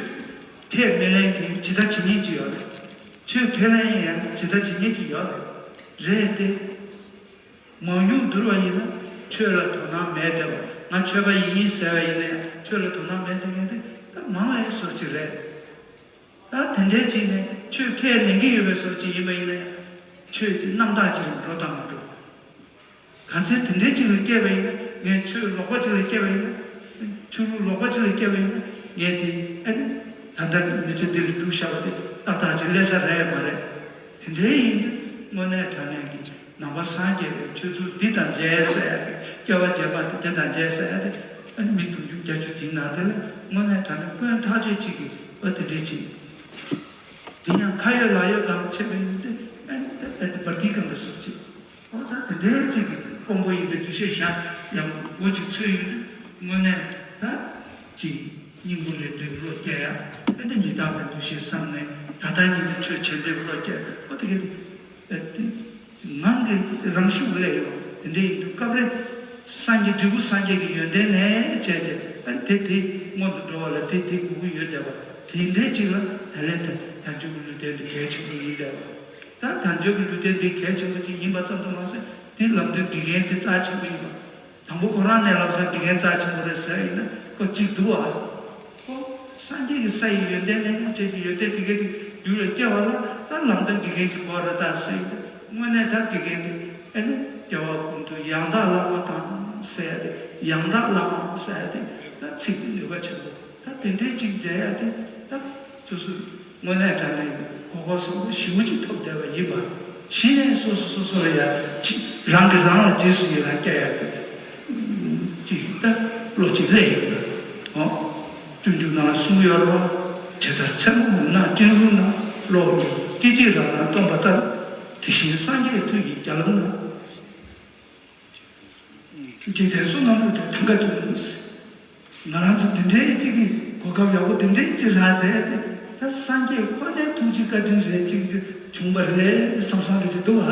ཁས་མི་ལེན་མཁན་ཇི་ལྟ་ཇི་སྙེད་ཅིག་ཡོད་རེད། ཆོས་ཁས་ལེན་ཡང་ཇི་ལྟ་ཇི་སྙེད་ཅིག་ཡོད་རེད། རེད་དེ། མང་ཉུང་བསྡུར་བ་ཡིན་ན་ཆོས་ལ་དོ་སྣང་མེད་བསྡད་པ། ང་ཆོས་པ་ཡིན་ཟེར་བ་ཡིན་ན་ཡང་ཆོས་ལ་དོ་སྣང་མེད་བསྡད་མཁན་དེ་ད་མང་བའི་བཟོ་ཅིག་རེད། ད་དེ་འདྲའི་ཅིག་ནས་ཆོས་ཁས་ལེན་གྱི་ཡོད་པའི་བཟོ་ཅིག་ཡིན་པ་ཡིན་ན་ཡང་ཆོས་དེ་རྣམ་དག་ཅིག་ལ་འགྲོ་དང་མ་འགྲོ། ག་ཚད་དེ་འདྲའི་ཅིག་ལ་སྐྱེས་པ་ཡིན་ན། ངས་ཆོས་ལོག་པ་ཅིག་ལ་སྐྱེས་པ་ཡིན་ན། ཆོས་ལུགས་ལོག་པ་ཅིག་ལ་སྐྱེས་པ་ཡིན་ན། ངས་དེ་ཨ་ནི་ད་ལྟ་མི་ཚེ་འདི་ལ་བསྒྲུབས་བཞག་པ་དེ་ཏག་ཏག་ཅིག་སླེབས་ས་རེད་མ་རེད། དེ་འདྲའི་ཡིན་དུས་དངོས་གནས་དྲང་གནས་ཀྱི་ནང་པ་སངས་རྒྱས་པའི་ཆོས་ཚུལ་འདི་དང་མཇལ་ཟེར་ཡ་དེ། སྐྱེ་བ་རྗེས་མ་དེ་དེ་དང་མཇལ་ཟེར་ཡ་དེ། ཨ་ནི་མི་དུང་ཕྱུར་བརྒྱད་ཅུ་དེའི་ནང་དེ་ལ་དངོས་གནས་དྲང་གནས་དཔོན་ཐག་ཆོད་ཅིག་གིས་ཨ་དེ་འདྲའི་ཅིག་དེ་ཡང་ཁ་ཡོད་ལག་ཡོད་གང་བྱེད་པ་ཡིན་ཏེ། ཨ་ནི་ཨ་ནི་བར་ཐིག་གང་གི་སུ་ཅིག་འོ་ད་དེ་འདྲའི་ཅིག་གི་དཔོན་པོ་ཡིན་པའི་འདུ་ཤེས་བཞག་ཡང་མགོ་ཅིག་ཚོས་ཡོད་དུས་དངོས་གནས་ད་ཅིག་སྙིང་པོ་ལས་འདོད་བློ་སྐྱེ་ཡ། ཨ་ནི་མི་རྟག་པའི་འདུ་ཤེས་བསམ་ནས་ད་ལྟ་ཉིད་དུ་ཆོས་བྱེད་འདོད་བློ་སྐྱེ་ཡ། འོ་དེ་གི་དེ་ཨ་དེ་ངང་གིས་རང་ཤུགས་སླེབས་ཡོང་དེ་འདྲ་ཡིན་དུས་སྐབས་རེ་སངས་རྒྱས་འབྲས་བུ་སངས་རྒྱས་ཀྱི་ཡོན་ཏན་ནས་བྱས་རྗེས་ཨ་ནི་དེ་དེ་སྔོན་དུ་འགྲོ་བ་ལ་དེ་དེ་དགོས་ཀྱི་ཡོད་བསྡད་པ། དེ་འདྲའི་ཅིག་ལ་ད་ལན་དེ་དལ་འབྱོར་གྱི་ལུས་རྟེན་དེ་གལ་ཆེན་པོ་ཡིན་བསྡད་པ། ད་དལ་འབྱོར་གྱི་ལུས་རྟེན་འདི་གལ་ཆེན་པོ་ཅིག་ཡིན་པ་ཙམ་དུ་མ་ཟད། དེ་ལམ་སྟོན་དགེ་རྒན་དེ་རྩ་ཆེན་པོ་ཡིན་པ། དང་པོ་ཁོ་རང་ནས་ལམ་སང་དགེ་རྒན་རྩ་ཆེན་པོ་རེད་ཟེར་ཡིན་ན་ཁོ་གཅིག་འདུག་ཨ། ཁོ་སངས་རྒྱས་ཀྱི་ས་ཡི་ཡོན་ཏན་ལས་ཡང་ཅན་གྱི་ཡོན་ཏན་དེ་གའི་དེ་རྒྱུད་ལ་སྐྱེ་བ་ལ་ད་ལམ་སྟོན་དགེ་རྒན་གྱི་གོ་ར་ད་ཟེར་ཡིན་ན། དངོས་གནས་ད་དགེ་རྒན་དེ་ཨེ་ནི་སྐྱེ་བ་ཀུན་ཏུ་ཡང་དག་བླ་མ་དང་ཟེར་ཡ་དེ། ཡང་དག་བླ་མ་ཟེར་ཡ་དེ་ད་ཚིག་དེ་ནུས་པ་ཆེན་པོ། ད་དེ་འདྲའི་ཅིག་མཇལ་ཡ་དེ་ད་སོ་སོ་དངོས་གནས་དྲང་གནས་ཀྱི་གོ་སྐབས་བཟང་པོ་ཞེ་པོ་ཅིག་ཐོབ་བསྡད་པ་ཡིན་པ། གཞི་ནས་སོ་སོ་སོ་སོ་ལ་ཡ་ཅིག་རང་གིས་རང་ལ་རྗེས་སུ་ཡི་རང་སྐྱེ་ཡ་གི་ཅིག་ད་བློ་ཅིག་སླེབས་ཡོད་པ། ཨོ། སྤྱོད་འཇུག་ནང་ལ་གསུངས་ཡོད་རེད་བ། ཇི་ལྟར་མཚན་མོ་མུན་ནག་སྤྲིན་རུམ་ན། གློག་གཉིས་སྐད་ཅིག་རང་སྣང་སྟོང་པ་ལྟར། དེ་བཞིན་སངས་རྒྱས་ཐུགས་ཀྱི་རྒྱ་ལམ་ན། འཇིག་རྟེན་གསུམ་ན་ལུས་དང་ཐང་ག་དུ། ང་རང་ཚོ་འདི་འདྲའི་གཅིག་གི་གོ་སྐབས་ཡག་པོ་འདི་འདྲའི་གཅིག་རག་བསྡད་དེ། ད་སངས་རྒྱས་ཁོ་ནའི་ཐུགས་རྗེ་བཀའ་དྲིན་རེད་ཅིག་ཅིག་བྱུང་བ་རེད་བསམ་བསམ་རེ་ཅིག་འདུག་བ།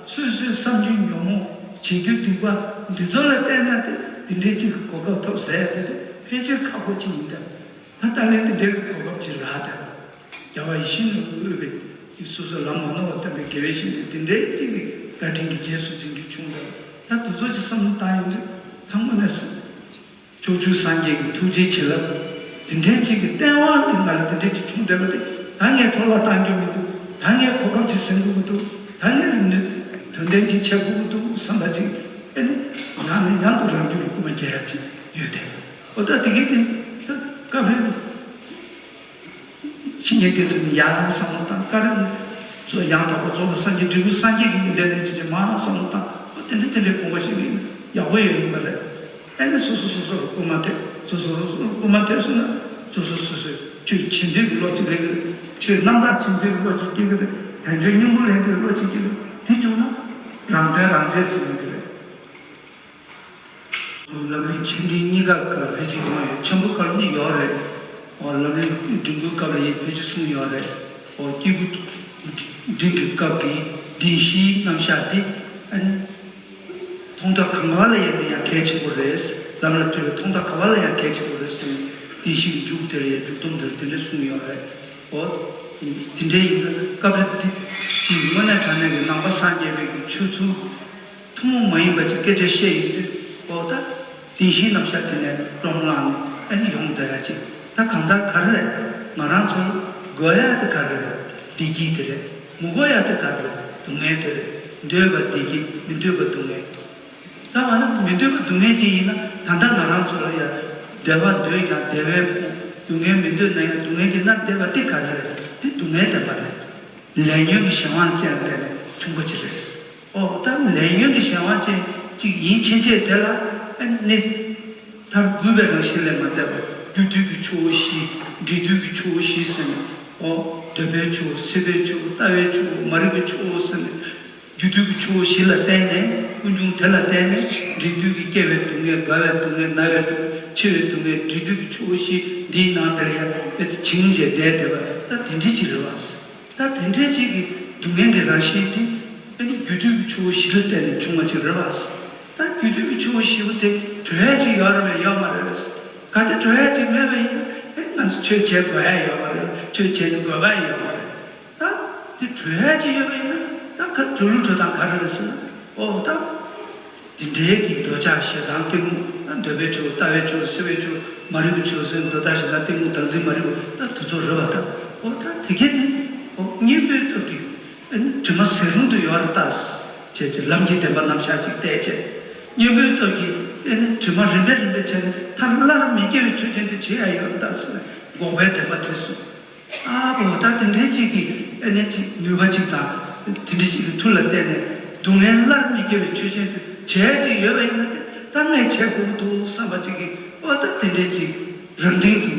སོ་སོའི་བསམ་རྒྱུ་ཉོན་མོངས་བྱེད་རྒྱུ་སྡིག་པ་འདི་ཚོ་ལ་བལྟས་ན་དེ་འདི་འདྲའི་གཅིག་གི་གོ་སྐབས་ཐོབ་ཟེར་དེ་དེ་ཕལ་ཆེར་ཁག་པོ་ཅིག་ཡིན། ད་ད་ལན་འདི་འདྲའི་གོ་སྐབས་ཅིག་རག་བསྡད་པ། རྒྱལ་བ་ཡིད་བཞིན་ནོར་བུས་དབུས་པའི་ སོ་སོ་ལམ་མ་ནོར་བ་བསྟན་པའི་དགེ་བའི་བཤེས་གཉེན་དེ་འདྲའི་ཅིག་གི་བཀའ་དྲིན་གྱི་རྗེས་སུ་འཛིན་རྒྱུ་བྱུང་བས། ད་དེ་ཚོ་ཅིག་བསམ་བློ་བཏང་ཡོང་དུས་ད་དངོས་གནས་སུ། ཕྱོགས་བཅུའི་སངས་རྒྱས་ཀྱི་ཐུགས་རྗེའི་བྱིན་རླབས་དེ་འདྲའི་ཅིག་གི་བསྟན་དབང་གི་ང་ལ་དེ་འདྲའི་ཅིག་བྱུང་བསྡད་པ་དེ། ད་ངས་འཕྲོ་བརླག་བཏང་རྒྱུ་མི་འདུག་ད་ངས་གོ་སྐབས་ཅིག་ཟིན་དགོས་ཀྱི་འདུག་ད་ངས་ནི་དོན་ལྡན་ཅིག་བྱེད་དགོས་ཀྱི་འདུག་བསམ་པ་ཅིག་ཨེ་ནི་ཡང་ནས་ཡང་དུ་རང་རྒྱུད་ལ་སྐུལ་མ་རྒྱག་ཡ་ཅིག་ཡོད་དེ། འོ་ད་དེ་གི་དེ་ད་སྐབས་རེ་ཕྱི་ཉིན་དེ་དུ་ནི་ཡར་བསམ་བློ་བཏང་། སྐབས་རེ་ནི་གཙོ་ཡང་དག་པར་རྫོགས་པའི་སངས་རྒྱས་འབྲས་བུ་སངས་རྒྱས་ཀྱི་ཡོན་ཏན་ལྡན་ཅིག་ཅིག་མར་བསམ་བློ་བཏང་། འོ་དེ་འདྲ་དེ་འདྲའི་དགོངས་པ་བཞེས་ནི་ཡག་པོ་ཡོད་ཡིན་པ་རེད། ཨེ་ནི་སོ་སོ་སོ་སོར་སྐུལ་མ་ཐེབས། སོ་སོ་སོ་སོར་སྐུལ་མ་ཐེབས་སོང་ན་སོ་སོ་སོ་སོས་ཆོས་བྱེད་འདོད་ཀྱི་བློ་ཅིག་སླེབས་ཀྱི་རེད། ཆོས་རྣམ་དག་བྱེད་འདོད་ཀྱི་བློ་ཅིག་སྐྱེ་གི་རེད། དལ་འབྱོར་སྙིང་པོ་ལེན་འདོད་ཀྱི་བློ་ཅིག་སྐྱེ་གི་རེད། དེ་བྱུང་ན་རང་དོན་རང་གཅེས་ཟེར་ཡོང་གི་རེད། ལམ་རིམ་ཆེ་འབྲིང་གཉིས་ཀ་སྐབས་ཕལ་ཆེར་ཡོང་ཡོད། ཆེན་པོ་སྐབས་གཉིས་ཡོད་རེད། འོ་ལམ་རིམ་འབྲིང་པོའི་སྐབས་ལ་ཡང་ཕལ་ཆེར་གསུམ་ཡོད་རེད། འོ་སྐྱེས་བུ་འབྲིང་གི་སྐབས་ཀྱི་བདེན་བཞིའི་རྣམ་གཞག་དེ་ཨ་ནི། མཐོང་ཐོས་གང་ག་ལ་ཡང་ཡང་གལ་ཆེན་པོ་རེད། ལམ་ལ་བརྩོན་པའི་མཐོང་ཐོས་གང་ག་ལ་ཡང་གལ་ཆེན་པོ་རེད་ཟེར་ནས་བདེན་བཞིའི་མཇུག་དེར་ཡང་མཇུག་སྡོམ་དེར་དེ་འདྲ་གསུངས་ཡོད་རེད། འོ། དེ་འདྲ་ཡིན་ན་སྐབས་རེ་འདི་ཅིག་དངོས་གནས་དྲང་གནས་ཀྱི་ནང་པ་སངས་རྒྱས་པའི་གི་ཆོས་ཚུལ་ཐུན་མོང་མ་ཡིན་པ་ཅིག་སྐད་ཆ་བཤད་ཡོང་དུས་འོ་ད་བདེན་བཞིའི་རྣམ་གཞག་དེ་ནས་རློམ་ལངས་ནས་ཨ་ནི་ཡོང་བསྡད་ཡ་ཅིག་ད་གང་ལྟར་ག་རེ་རེད། ང་རང་ཚོར་དགོས་ཡ་དེ་ག་རེ་རེད། བདེ་སྐྱིད་དེ་རེད། མི་དགོས་ཡ་དེ་ག་རེ་རེད། སྡུག་བསྔལ་དེ་རེད། འདོད་པ་བདེ་སྐྱིད། མི་འདོད་པ་སྡུག་བསྔལ། ད་འོ་ན་མི་འདོད་པ་སྡུག་བསྔལ་ཅིག་ཡིན་ན་ད་ལྟ་ང་རང་ཚོ་ལ་ཡ་བདེ་བ་འདོད་ཀྱང་བདེ་བས་ཕོངས། སྡུག་བསྔལ་མི་འདོད་ན་ཡང་སྡུག་བསྔལ་གྱིས་མནར་བསྡད་པ་དེ་ག་རེ་རེད། དེ་སྡུག་བསྔལ་བདེན་པ་རེད། ལས་ཉོན་གྱི་གཞན་དབང་ཅན་ལ་བརྟེན་ནས་བྱུང་བ་ཅིག་རེད། ཨོ་ད་ལས་ཉོན་གྱི་གཞན་དབང་ཅན་ཅིག་ཡིན་ཕྱིན་ཆད་དེ་ལ་ཨ་ནི་མཐར་དགོས་པའི་རང་བཞིན་ལས་མ་འདས་པ་རྒྱུ་དུས་ཀྱི་ཆུ་བོ་བཞི། འབྲས་དུས་ཀྱི་ཆུ་བོ་བཞི་ཟེར་ནས། ཨོ་འདོད་པའི་ཆུ་བོ། སྲེད་པའི་ཆུ་བོ། ལྟ་བའི་ཆུ་བོ། མ་རིག་པའི་ཆུ་བོ་ཟེར་ནས། རྒྱུ་དུས་ཀྱི་ཆུ་བོ་བཞི་ལ་བརྟེན་ནས། ཀུན་འབྱུང་དེ་ལ་བརྟེན་ནས་འབྲས་དུས་ཀྱི་སྐྱེ་བའི་སྡུག་བསྔལ། རྒ་བའི་སྡུག་བསྔལ། ན་བའི་སྡུག་བསྔལ། འཆི་བའི་སྡུག་བསྔལ། འབྲས་དུས་ཀྱི་ཆུ་བོ་བཞི་འདིའི་ནང་དེར་ཡང་བྱིང་བྱས་བསྡད་བསྡད་པ་ད་དེ་འདྲ་ཅིག་རེད་བ། ད་དེ་འདྲ་ཅིག་གི་སྡུག་བསྔལ་གྱི་རང་བཞིན་དེ་ཨ་ནི་རྒྱུ་དུས་ཀྱི་ཆུ་བོ་བཞི་ལ་བརྟེན་ནས་བྱུང་བ་ཅིག་རེད་བ། ད་རྒྱུ་དུས་ཀྱི་ཆུ་བོ་བཞི་པོ་དེ་གྲོལ་ཡ་ཅིག་ཡོད་རེད་པས། ཡོད་མ་རེད་པས། གལ་ཏེ་གྲོལ་ཡ་ཅིག་མེད་པ་ཡིན་ན་ཨེ་ང་ཚོ་ཆོས་བྱེད་དགོས་ཡ་ཡོད་མ་རེད། ཆོས་བྱེད་ནས་དགོས་པ་ཡོད་མ་རེད། ད་དེ་གྲོལ་ཡ་ཅིག་ཡོད་པ་ཡིན་ན་ད་ག་གྲོལ་ལུགས་གྲོལ་སྟངས་ག་རེ་རེད་ཟེར་ན། ཨོ་ད། དེ་འདྲའི་གི་འདོད་ཆགས་ཞེ་སྡང་གཏི་མུག་འདོད་པའི་ཆུ་བོ། ལྟ་བའི་ཆུ་བོ། སྲེད་པའི་ཆུ་བོ། མ་རིག་པའི་ཆུ་བོ་ཟེར་འདོད་ཆགས་ཞེ་སྡང་གཏི་མུག་བདག་འཛིན་མ་རིག་པ་ད་དེ་ཚོ་རེད་པ། ད་ཨོ་ད་དེ་གས་དེ་ཨོ་གཉེན་པོའི་སྟོབས་ཀྱིས་ཨ་ནི་དྲི་མ་ཟད་རུང་དུ་ཡོད་རེད་ད་ཅེས་ཀྱི་ལམ་གྱི་བདེན་པ་རྣམ་གཞག་ཅིག་བལྟས་བྱས། གཉེན་པོའི་སྟོབས་ཀྱིས་ཨ་ནི་དྲི་མ་རིམ་པས་རིམ་པས་བྱས་ནས་མཐར་སླར་མི་སྐྱེ་བའི་ཆོས་ཅན་དུ་བྱེད་ཡ་ཡོད་རེད་ད་ཟེར་ནས་འགོག་པའི་བདེན་པ་དེ་གསུངས། ཨ་བོ་ད་དེ་འདྲའི་ཅིག་གི་ཨ་ནི་ཅིག་ནུས་པ་ཅིག་དང་དེ་འདྲའི་ཅིག་གི་མཐུ་ལ་བརྟེན་ནས་སྡུག་བསྔལ་སླར་མི་སྐྱེ་བའི་ཆོས་ཅན་དུ་བྱེད་ཅིག་ཡོད་པ་ཡིན་ན་དེ་ད་ངས་བྱེད་དགོས་ཀྱི་འདུག་བསམ་པ་ཅིག་གི་ཨོ་ད་དེ་འདྲའི་ཅིག་རང་སྟེང་དུ་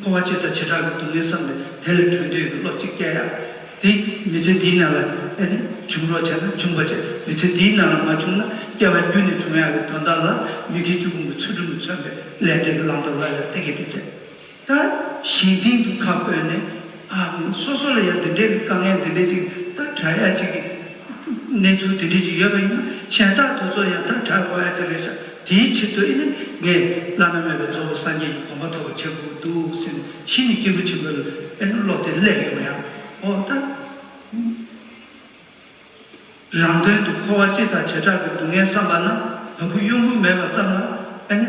འཁོར་བ་སྤྱི་དང་བྱེ་བྲག་གི་སྡུག་བསྔལ་བསམ་ནས་དེ་ལས་གྲོལ་འདོད་ཀྱི་བློ་ཅིག་སྐྱེ་ཡ། དེ་མི་ཚེ་འདིའི་ནང་ལ་ཨ་ནི་བྱུང་རོགས་བྱས་ན་བྱུང་བ་བྱས། མི་ཚེ་འདིའི་ནང་ལ་མ་བྱུང་ན་སྐྱེ་བ་བརྒྱུད་ནས་བྱུང་ཡ་གི་དོན་དག་ལ་མི་དགེ་བཅུ་སྤོང་གི་ཚུལ་ཁྲིམས་ཀྱིས་མཚོན་པའི་ལས་འབྲས་ཀྱི་བླང་དོར་ལ་ཡང་དེ་གས་དེ་བྱས། ད་གཞན་སྟེང་དུ་ཁ་བཀོད་ནས་ཨ་སོ་སོ་ལ་ཡང་འདི་འདྲའི་དཀའ་ངལ་འདི་འདྲའི་ཅིག་ད་དྲག་ཡ་ཅིག་གི་གནས་ཚུལ་འདི་འདྲའི་ཅིག་ཡོད་པ་ཡིན་ན་གཞན་དག་དེ་ཚོ་ཡང་ད་དྲག་དགོས་ཡ་ཅིག་རེད་ཤག་དེའི་ཆེད་དུ་ཨེ་ནི་ངས་བླ་ན་མེད་པའི་རྫོགས་པའི་སངས་རྒྱས་ཀྱི་གོ་འཕང་ཐོབ་པ་བྱེད་དགོས་འདུག་ཟེར་ནས་གཞི་ནས་སྐྱེས་བུ་ཆེན་པོ་ལ་ཨེ་ནི་བློ་དེ་སླེབས་ཡོང་ཡ། འོ་ད། རང་དོན་དུ་འཁོར་བ་སྤྱི་དང་བྱེ་བྲག་གི་སྡུག་བསྔལ་བསམ་པ་ན་བ་སྤུ་གཡོ་འགུལ་མེད་པ་ཙམ་ལ་ཨ་ནི་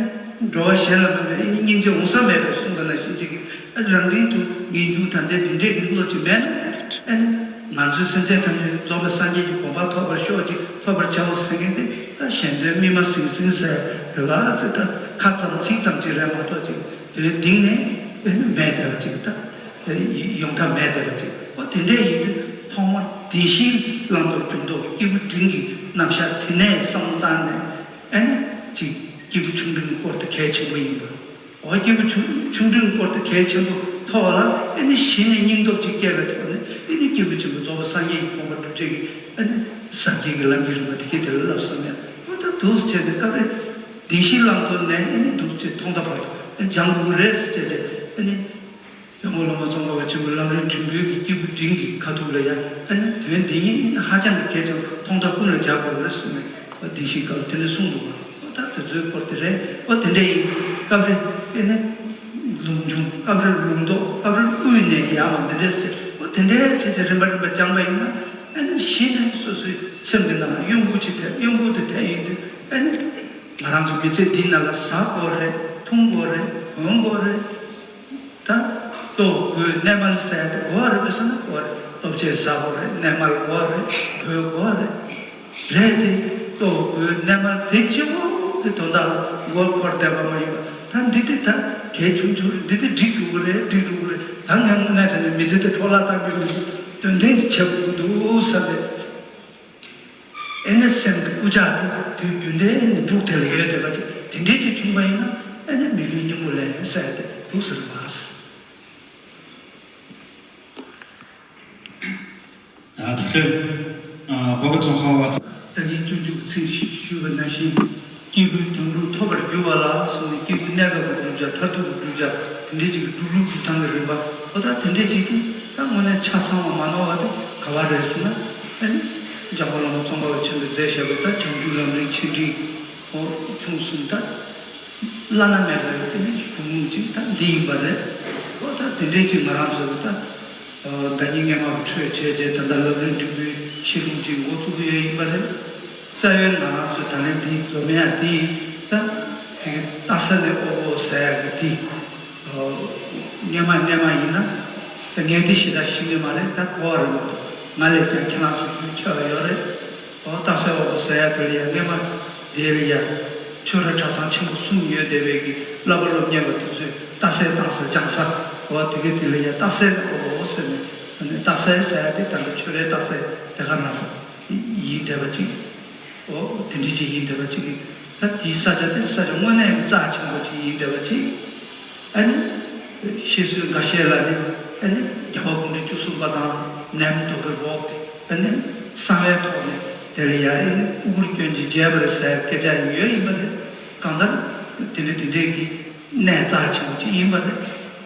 འགྲོ་བ་གཞན་ལ་མེད་པའི་ཨ་ནི་སྙིང་རྗེ་འོང་ས་མེད་པའི་གསུངས་པ་ནང་བཞིན་ཅིག་གིས་ཨ་ནི་རང་སྟེང་དུ་ངེས་འབྱུང་དང་ལྡན་དེ་འདྲས་ཀྱི་བློ་ཅིག་མེད་ན་ཨ་ནི་ང་ཚོའི་སེམས་ཅན་ཐམས་ཅད་རྫོགས་པའི་སངས་རྒྱས་ཀྱི་གོ་འཕང་ཐོབ་པར་ཤོག་ཅིག་ཐོབ་པར་བྱའོ་ཟེར་མཁན་དེ་ད་གཞན་དོན་སྨིན་མ་ཟིང་ཟིང་ཟེར་རེ་བ་ཚེ་ད་ཁ་ཙམ་ཚིག་ཙམ་ཅིག་རེད་མ་གཏོགས་ཅིག་དོན་གཏིང་ནས་ཨ་ནི་མེད་བསྡད་པ་ཅིག་ད། ཡོང་ཐབས་མེད་བསྡད་པ་ཅིག་འོ་དེ་འདྲས་ཡིན་དུས་ཐོག་མར་བདེན་བཞིའི་བླང་དོར་འཇུག་ལྡོག་གི་སྐྱེས་བུ་འབྲིང་གི་རྣམ་གཞག་དེ་ནས་བསམ་བློ་བཏང་ནས་ཨ་ནི་ཅིག་སྐྱེས་བུ་ཆུང་འབྲིང་གི་སྐོར་དེ་གལ་ཆེན་པོ་ཡིན་པ། འོ་སྐྱེས་བུ་ཆུང་ཆུང་འབྲིང་གི་སྐོར་དེ་གལ་ཆེན་པོ་ཐོག་ལ་ཨ་ནི་གཞི་ནས་སྙིང་སྟོབས་ཅིག་སྐྱེས་པའི་ཐོག་ནས་ཨ་ནི་སྐྱེས་བུ་ཆེན་པོ་རྫོགས་པ་སངས་རྒྱས་ཀྱི་གོ་འཕང་སྒྲུབ་བྱེད་ཀྱི་ཨ་ནི་ཟབ་རྒྱས་ཀྱི་ལམ་གྱི་རིམ་པ་དེ་གས་དེ་ལ་བསླབ་བསམ་ཡ། འོ་ད་འདུག་སེ་བྱས་ཏེ་སྐབས་རེ་བདེན་བཞིའི་བླང་དོར་ནས་ཨ་ནི་འདུག་སེ་ཐོག་མཐའ་བར་དུ་སྦྱང་དགོས་ཀྱི་རེད་ཟེར་བྱས་ཏེ་ཨ་ནི། ཡང་སྒོས་བླ་མ་ཙོང་ཁ་པ་ཆེན་པོའི་ལམ་རིམ་འབྲིང་པོའི་གི་སྐྱེས་བུ་འབྲིང་གི་ཁ་ཐུག་ལ་ཡང་ཨ་ནི་དོན་འདི་ཉིད་ནི་ཧ་ཅང་གི་གལ་ཆེ་བ་ཐོག་མཐའ་ཀུན་ལ་སྦྱར་དགོས་རེད་ཟེར་ནས་བདེན་བཞིའི་སྐབས་དེ་འདྲ་གསུངས་འདུག་བ། ཨོ་ད་དེ་ཚོའི་སྐོར་དེ་རེད། ཨོ་དེ་འདྲ་ཡིན། སྐབས་རེ་ཨེ་ནི་ལུང་འབྱུང་། སྐབས་རེ་ལུང་རྟོགས། སྐབས་རེ་དབུས་ནས་ཡར་མར་འདི་འདྲ་ཟེར། ཨོ་ དེ་འདྲའི་བྱས་ཏེ་རིམ་པ་རིམ་པ་སྦྱངས་པ་ཡིན་ན། ཨ་ནི་གཞི་ནས་སོ་སོའི་སེམས་ཀྱི་ནང་གཡོ་འགུལ་ཅིག་ཐེབས། གཡོ་འགུལ་དེ་ཐེབས་ཡོང་དུས། ཨ་ནི་ང་རང་ཚོ་མི་ཚེ་འདིའི་ནང་ལ་ཟ་དགོས་རེད། འཐུང་དགོས་རེད། གོན་དགོས་རེད། ད་ལྟོ་གོས་གནས་མལ་ཟེར་ཡ་དེ་དགོས་རེད་པས་ཟེར་ན་དགོས་རེད། ལྟོ་ཆས་ཟ་དགོས་རེད། གནས་མལ་དགོས་རེད། གོས་དགོས་རེད། རེད་དེ། ལྟོ་གོས་གནས་མལ་དེ་གཅིག་པོ་གི་དོན་དག་ལ་མགོ་འཁོར་བསྡད་པ་མ་ཡིན་པ། ད་འདི་དེ་ད་གལ་ཆུང་ཆུང་རེད། འདི་དེ་འགྲིག་འགྲོ་གི་རེད། འགྲིག་འགྲོ་གི་རེད། ད་ངས་དངོས་གནས་དྲང་གནས་མི་ཚེ་དེ་འཕྲོ་བརླག་བཏང་གི་མི་འདུག། དོན་ལྡན་ཅིག་བྱེད་དགོས་ཀྱི་འདུག་བསམ་པའི། ཨེ་ནས་སེམས་ཀྱི་རྐུབ་བཀྱག་དེ་དུས་རྒྱུན་ལྡན་ནས་སྦུག་དེ་ལ་ཡོད་བསྡད་པ་དེ། དེ་འདྲས་ཅིག་བྱུང་བ་ཡིན་ན། ཨེ་ནས་མི་ལུས་སྙིང་པོ་ལེན་ཟེར་ཡ་དེ་འདུག་ཟེར་བ། ད་ད་ལྟ་ཨ་བོད་ཀྱི་ཙོང་ཁ་བ། ད་ངས་སྤྱོད་འཇུག་གི་ཚིག་ཞིག་ཞུས་པ་ནང་བཞིན། སྐྱེས་བུའི་དོན་ཀུན་ཐོབ་པར་འགྱུར་བ་ལ་གསུངས་ནས། སྐྱེས་བུ་གནས་སྐབས་ཀྱི་བསྒྲུབ་བྱ། མཐར་ཐུག་གི་བསྒྲུབ་བྱ། དེ་འདྲའི་ཅིག་གི་སྒྲུབ་ལུགས་སྒྲུབ་སྟངས་ཀྱི་རིམ་པ། འོ་ད་དེ་འདྲའི་ཅིག་དེ་ད་དངོས་གནས་ཆ་ཚང་བ་མ་ནོར་བ་དེ་ག་བ་རེད་ཟེར་ན། ཨ་ནི་འཇམ་མགོན་བླ་མ་ཙོང་ཁ་པ་ཆེན་པོས་མཛད་བཞག་པའི་ད་བྱང་ཆུབ་ལམ་རིམ་ཆེ་འབྲིང་། འོ་ཆུང་གསུམ་ད། བླ་ན་མེད་པའི་དེ་ནི་གཞུང་ལུགས་ཅིག་ད་འདི་ཡིན་པ་རེད། འོ་ད་དེ་འདྲའི་ཅིག་ང་རང་ཚོ་གི་ད་ཟླ་ཉིན་སྔས་མ་གི་འཕྲོས་བྱས་རྗེས། ད་ལྟ་ལམ་རིམ་འབྲིང་པོའི་བཤད་ལུང་ཅིག་འགོ་བཙུགས་ཀྱི་ཡོད་ཡིན་པ་རེད། རྩ་བའི་ང་རང་ཚོ་ད་ལན་འདི་འཛོམས་ཡ་འདི་ད་དེ་གི་རྟ་ས་ནས་ཨོ་ཨོ་ཟེར་ཡ་གི་འདི། སྔས་མ་སྔས་མ་ཡིན་ན། ད་ངས་འདི་ཞེ་དྲག་ཤེས་ཀྱི་མ་རེད། ད་གོ་བ་རེད་མ་གཏོགས། ང་ལས་ཀྱང་ཁྱེད་རང་ཚོ་རྒྱུས་ཆེ་བ་ཡོད་རེད། འོ་རྟ་ས་ཨོ་ཨོ་ཟེར་ཡ་དེ་ལ་ཡ། སྔས་མ་དེ་ལ་ཡ་ཆོས་ར་གྲྭ་ཚང་ཆེན་པོ་གསུམ་ཡོད་བསྡད་པའི་གི་བསླབ་པ་སློབ་གཉེར་བ་དེ་ཚོས་རྟ་སའི་བཏང་ས་སྦྱང་ས། འོ་དེ་གི་དེ་ལ་ཡ་རྟ་སའི་ཨོ་ཨོ་ཟེར་ནས། རྟ་སའི་ཟེར་ཡ་དེ་ད་ལྟ་ཆོས་རའི་རྟ་སའི་དེ་ག་རང་ཡིན་བསྡད་པ་ཅིག། འོ་དེ་འདྲ་ཅིག་ཡིན་བསྡད་པ་ཅིག་གི། ད་དེའི་ས་ཆ་དེ་ས་ཆ་དངོས་གནས་རྩ་ཆེན་པོ་ཅིག་ཡིན་བསྡད་པ་ཅིག། ཨ་ནི་བཤད་སྲོལ་འགའ་ཤས་ལ་ནི། ཨ་ནི་རྒྱལ་བ་སྐུ་ཕྲེང་བཅུ་གསུམ་པ་དང་ནེམ་རྡོ་རྗེ་འོག་དེ། ཨ་ནི་གསང་བའི་ཐོག་ནས་དེ་ལ་ཡ། ཨ་ནི་དབུ་གུར་གྱོན་ཅིང་བརྗེད་པར་ཟེར་སྐད་ཆ་ཡོད་ཡིན་པ་རེད། གང་ལྟར་དེ་འདྲ་དེ་འདྲའི་གི་གནས་རྩ་ཆེན་པོ་ཅིག་ཡིན་པ་རེད།